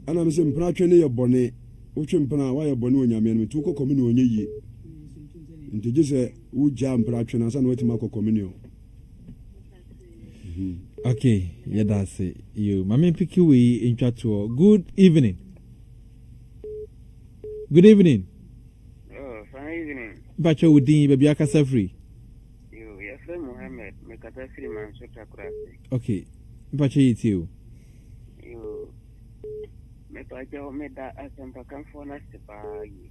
Ɛna me sɛ mpena twe no yɛ bɔne wotwe mpena a woayɛ bɔne wɔ Nyame anim nti wokɔ communion ɔnyɛ yie nti gye sɛ wogyaa mpena twe no ansa na watumi akɔ communion. Okay, yɛda ase. Yo, ma me mpiki wei ntwa toɔ. Good evening. Good evening. Oh, fine evening. Mpakyɛ wo din baabi akasa firi. Yo, yɛfrɛ Mohammed, mekasa firi Manso Takorase. Okay, mpakyɛ yɛ tie o. Yo, mepakyɛ meda asɛmpakamfoɔ no ase paa yie.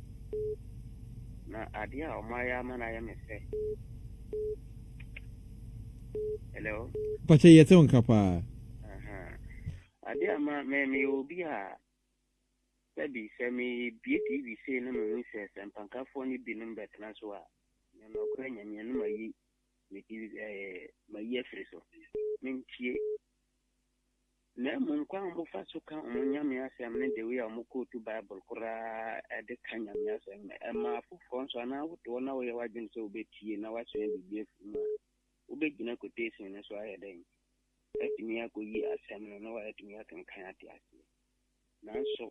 Na adeɛ a wɔn ayɛ ama no ayɛ me fɛ. Hello. Mpakyɛ yɛte wo nka paa. Adeɛ a ma me meyɛ obi a sɛbi sɛ mebie TV sei na mehu sɛ sɛmpankafoɔ no binom bɛtena so a, me nɔkorɛ Nyame no mayi me TV ɛɛ mayi afiri so. Mentie. Na mmom kwan a wɔfa so ka wɔn Nyame asɛm ne the way a wɔkootu Bible koraa de ka Nyame asɛm no, ɛma afoforɔ nso anaa wote hɔ na woyɛ w'adwene sɛ wobɛtie na woasua biribi afiri mu a, wobɛgyina quotation no so ayɛ dɛn? Atumi akɔyi asɛm no na woatumi akenkan ate aseɛ. Nanso,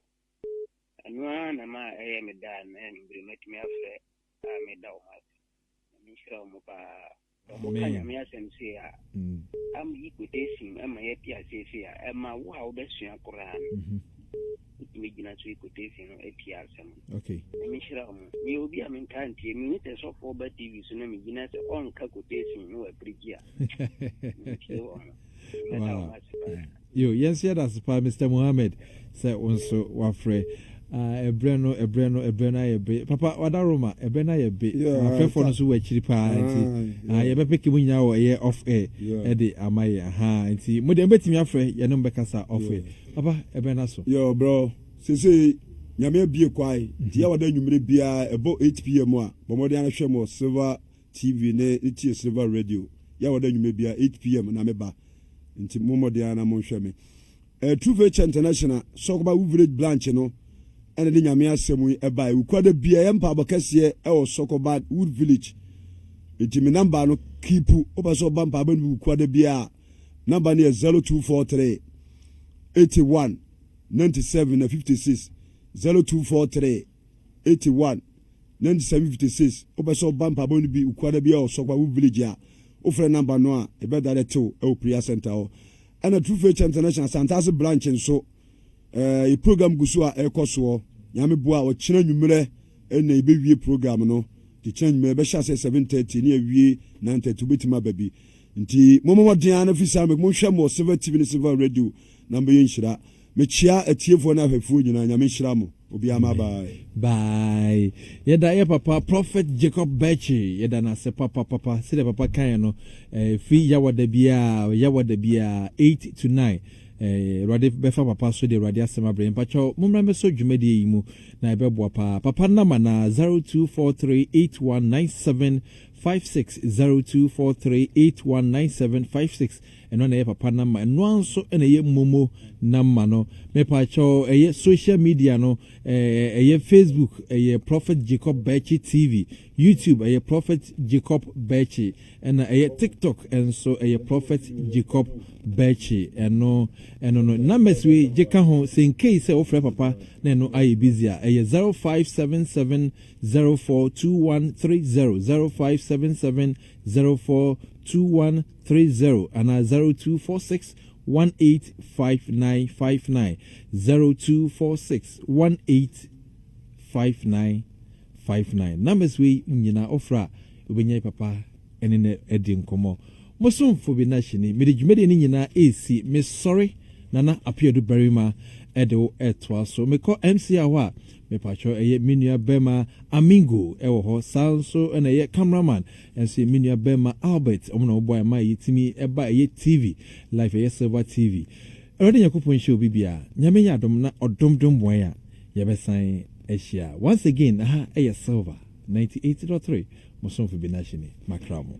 ɛno ara na ma ɛyɛ me da a na anwummere matumi afrɛ a meda wɔn ase. Nyame nhyira wɔn paa. Sɛ wɔka Nyame asɛm sei a, am yi quotation ma yɛte aseɛ sei a, ɛma wo a wobɛsua koraa no, wotumi gyina so yi quotation no atie asɛm no. Okay. Nyame nhyira wɔn. Meyɛ obi a mentaa ntie. Mehu sɛ sɔfoɔ ba TV so na megyina sɛ ɔnka quotation no wɔ apirikyi a, mentie wɔn. Mɛda wɔn ase paa. Yo, yɛn nso yɛda ase paa Mr. Mohammed sɛ wo nso wafrɛ. Ah, ɛbrɛ no, ɛbrɛ no, ɛbrɛ no ayɛ be. Papa, wada Roma, ɛbrɛ no ayɛ be. Yeah, Afɛfoɔ no nso wɔ akyiri paa nti, ah, ah, yɛbɛpeke mu nyinaa wɔ ɛyɛ off air ɛde ama yɛ. Aha, nti mo deɛ mobɛtumi afrɛ yɛne mo bɛkasa off air. Papa, ɛbrɛ no aso. Yo, bro, sese Nyame abie kwae, nti yɛ wada anwummere biara ɛbɔ 8pm a, bɔ mmɔden ara hwɛ mo Silver TV ne ne tie Silver Radio. Yɛ wada anwummere biara 8pm na meba. Nti mo mmɔden ara na monhwɛ me. Eh, True Faith Church International, Sɔkoba Wu Village Branch no ɛna de Nyame asɛm yi ɛbae. Wukuada bia yɛ mpaabɔ kɛseɛ ɛwɔ Sɔkoba Wood Village. Nti me namba no kipu, wopɛ sɛ ɔba mpaabɔ no bi wukuada bia a, Number no yɛ 0243 81 97 na 56 0243 81 97 56. Wopɛ sɛ ɔba mpaebɔ no bi ukuada bi a ɔsɔkwa wo village a, wofrɛ number no a, ɛbɛda dɛ tew ɛwɔ prayer center hɔ. Ɛna True Faith International Santase branch nso, yɛ program gu so a ɛrekɔ soɔ. Nyame boa a, ɔkyena nwummerɛ ɛna yɛbɛwie program no. Nti kyena nwummerɛ yɛbɛhyɛ aseɛ 7:30 ne awie 9:30. Wobɛtumi aba bi. Nti mommɔ mmɔden ara no fi saa monhwɛ mo wɔ Silver TV ne Silver Radio na mbɛyɛ nhyira. Mekyia atiefoɔ ne ahwɛfoɔ nyinaa. Nyame nhyira mo obiara ma. Bye. Bye. Yɛda yɛ papa Prophet Jacob Bechi, yɛda no ase papapapa. Sɛdeɛ papa kaeɛ no, firi Yawada biara, Yawada biara 8 to 9, Awurade bɛfa papa so de Awurade asɛm abrɛ. Mpakyɛw, mommra mmɛsɔ dwumadie yi mu na ɛbɛboa paa. Papa nama na 0243 8197 56, 0243 8197 56. Ɛno na ɛyɛ papa nama. Ɛno nso na ɛyɛ momo nama no. Mepakyɛw, ɛyɛ social media no, ɛyɛ Facebook, ɛyɛ Prophet Jacob Bechi TV, YouTube ɛyɛ Prophet Jacob Bechi, ɛna ɛyɛ TikTok nso ɛyɛ Prophet Jacob Bechi. Ɛno no numbers wei gye ka ho sɛ nkei sɛ wofrɛ papa na ɛno ayɛ busy a, ɛyɛ 0577 042130, 0577 042130, anaa 0246 185959, 0246 185959. Numbers wei nyinaa ɔfrɛ a, wobɛnya papa ɛne no adi nkɔmmɔ. Mosomfo bi na hyɛni mede dwumadie no nyinaa ɛresi. Mesɔre Nana Apiadu Barima ɛde wo ɛtoa so. Mekɔ MCR hɔ a, mepatwɛ, ɛyɛ me nua bɛrima Amingo ɛwɔ hɔ. Saa nso ɛna ɛyɛ cameraman ɛnso yɛ me nua bɛrima Albert. Ɔmo na ɔbɔ ɛma yɛtumi ɛba ɛyɛ TV live, ɛyɛ Silver TV. Awurade Nyankopɔn nhyɛ obi bia. Nyame yɛ adom na ɔdomdom boan a, yɛbɛsan ahyia once again. Aha ɛyɛ Silver 98.3. Mosomfo bi na hyɛni makra mo.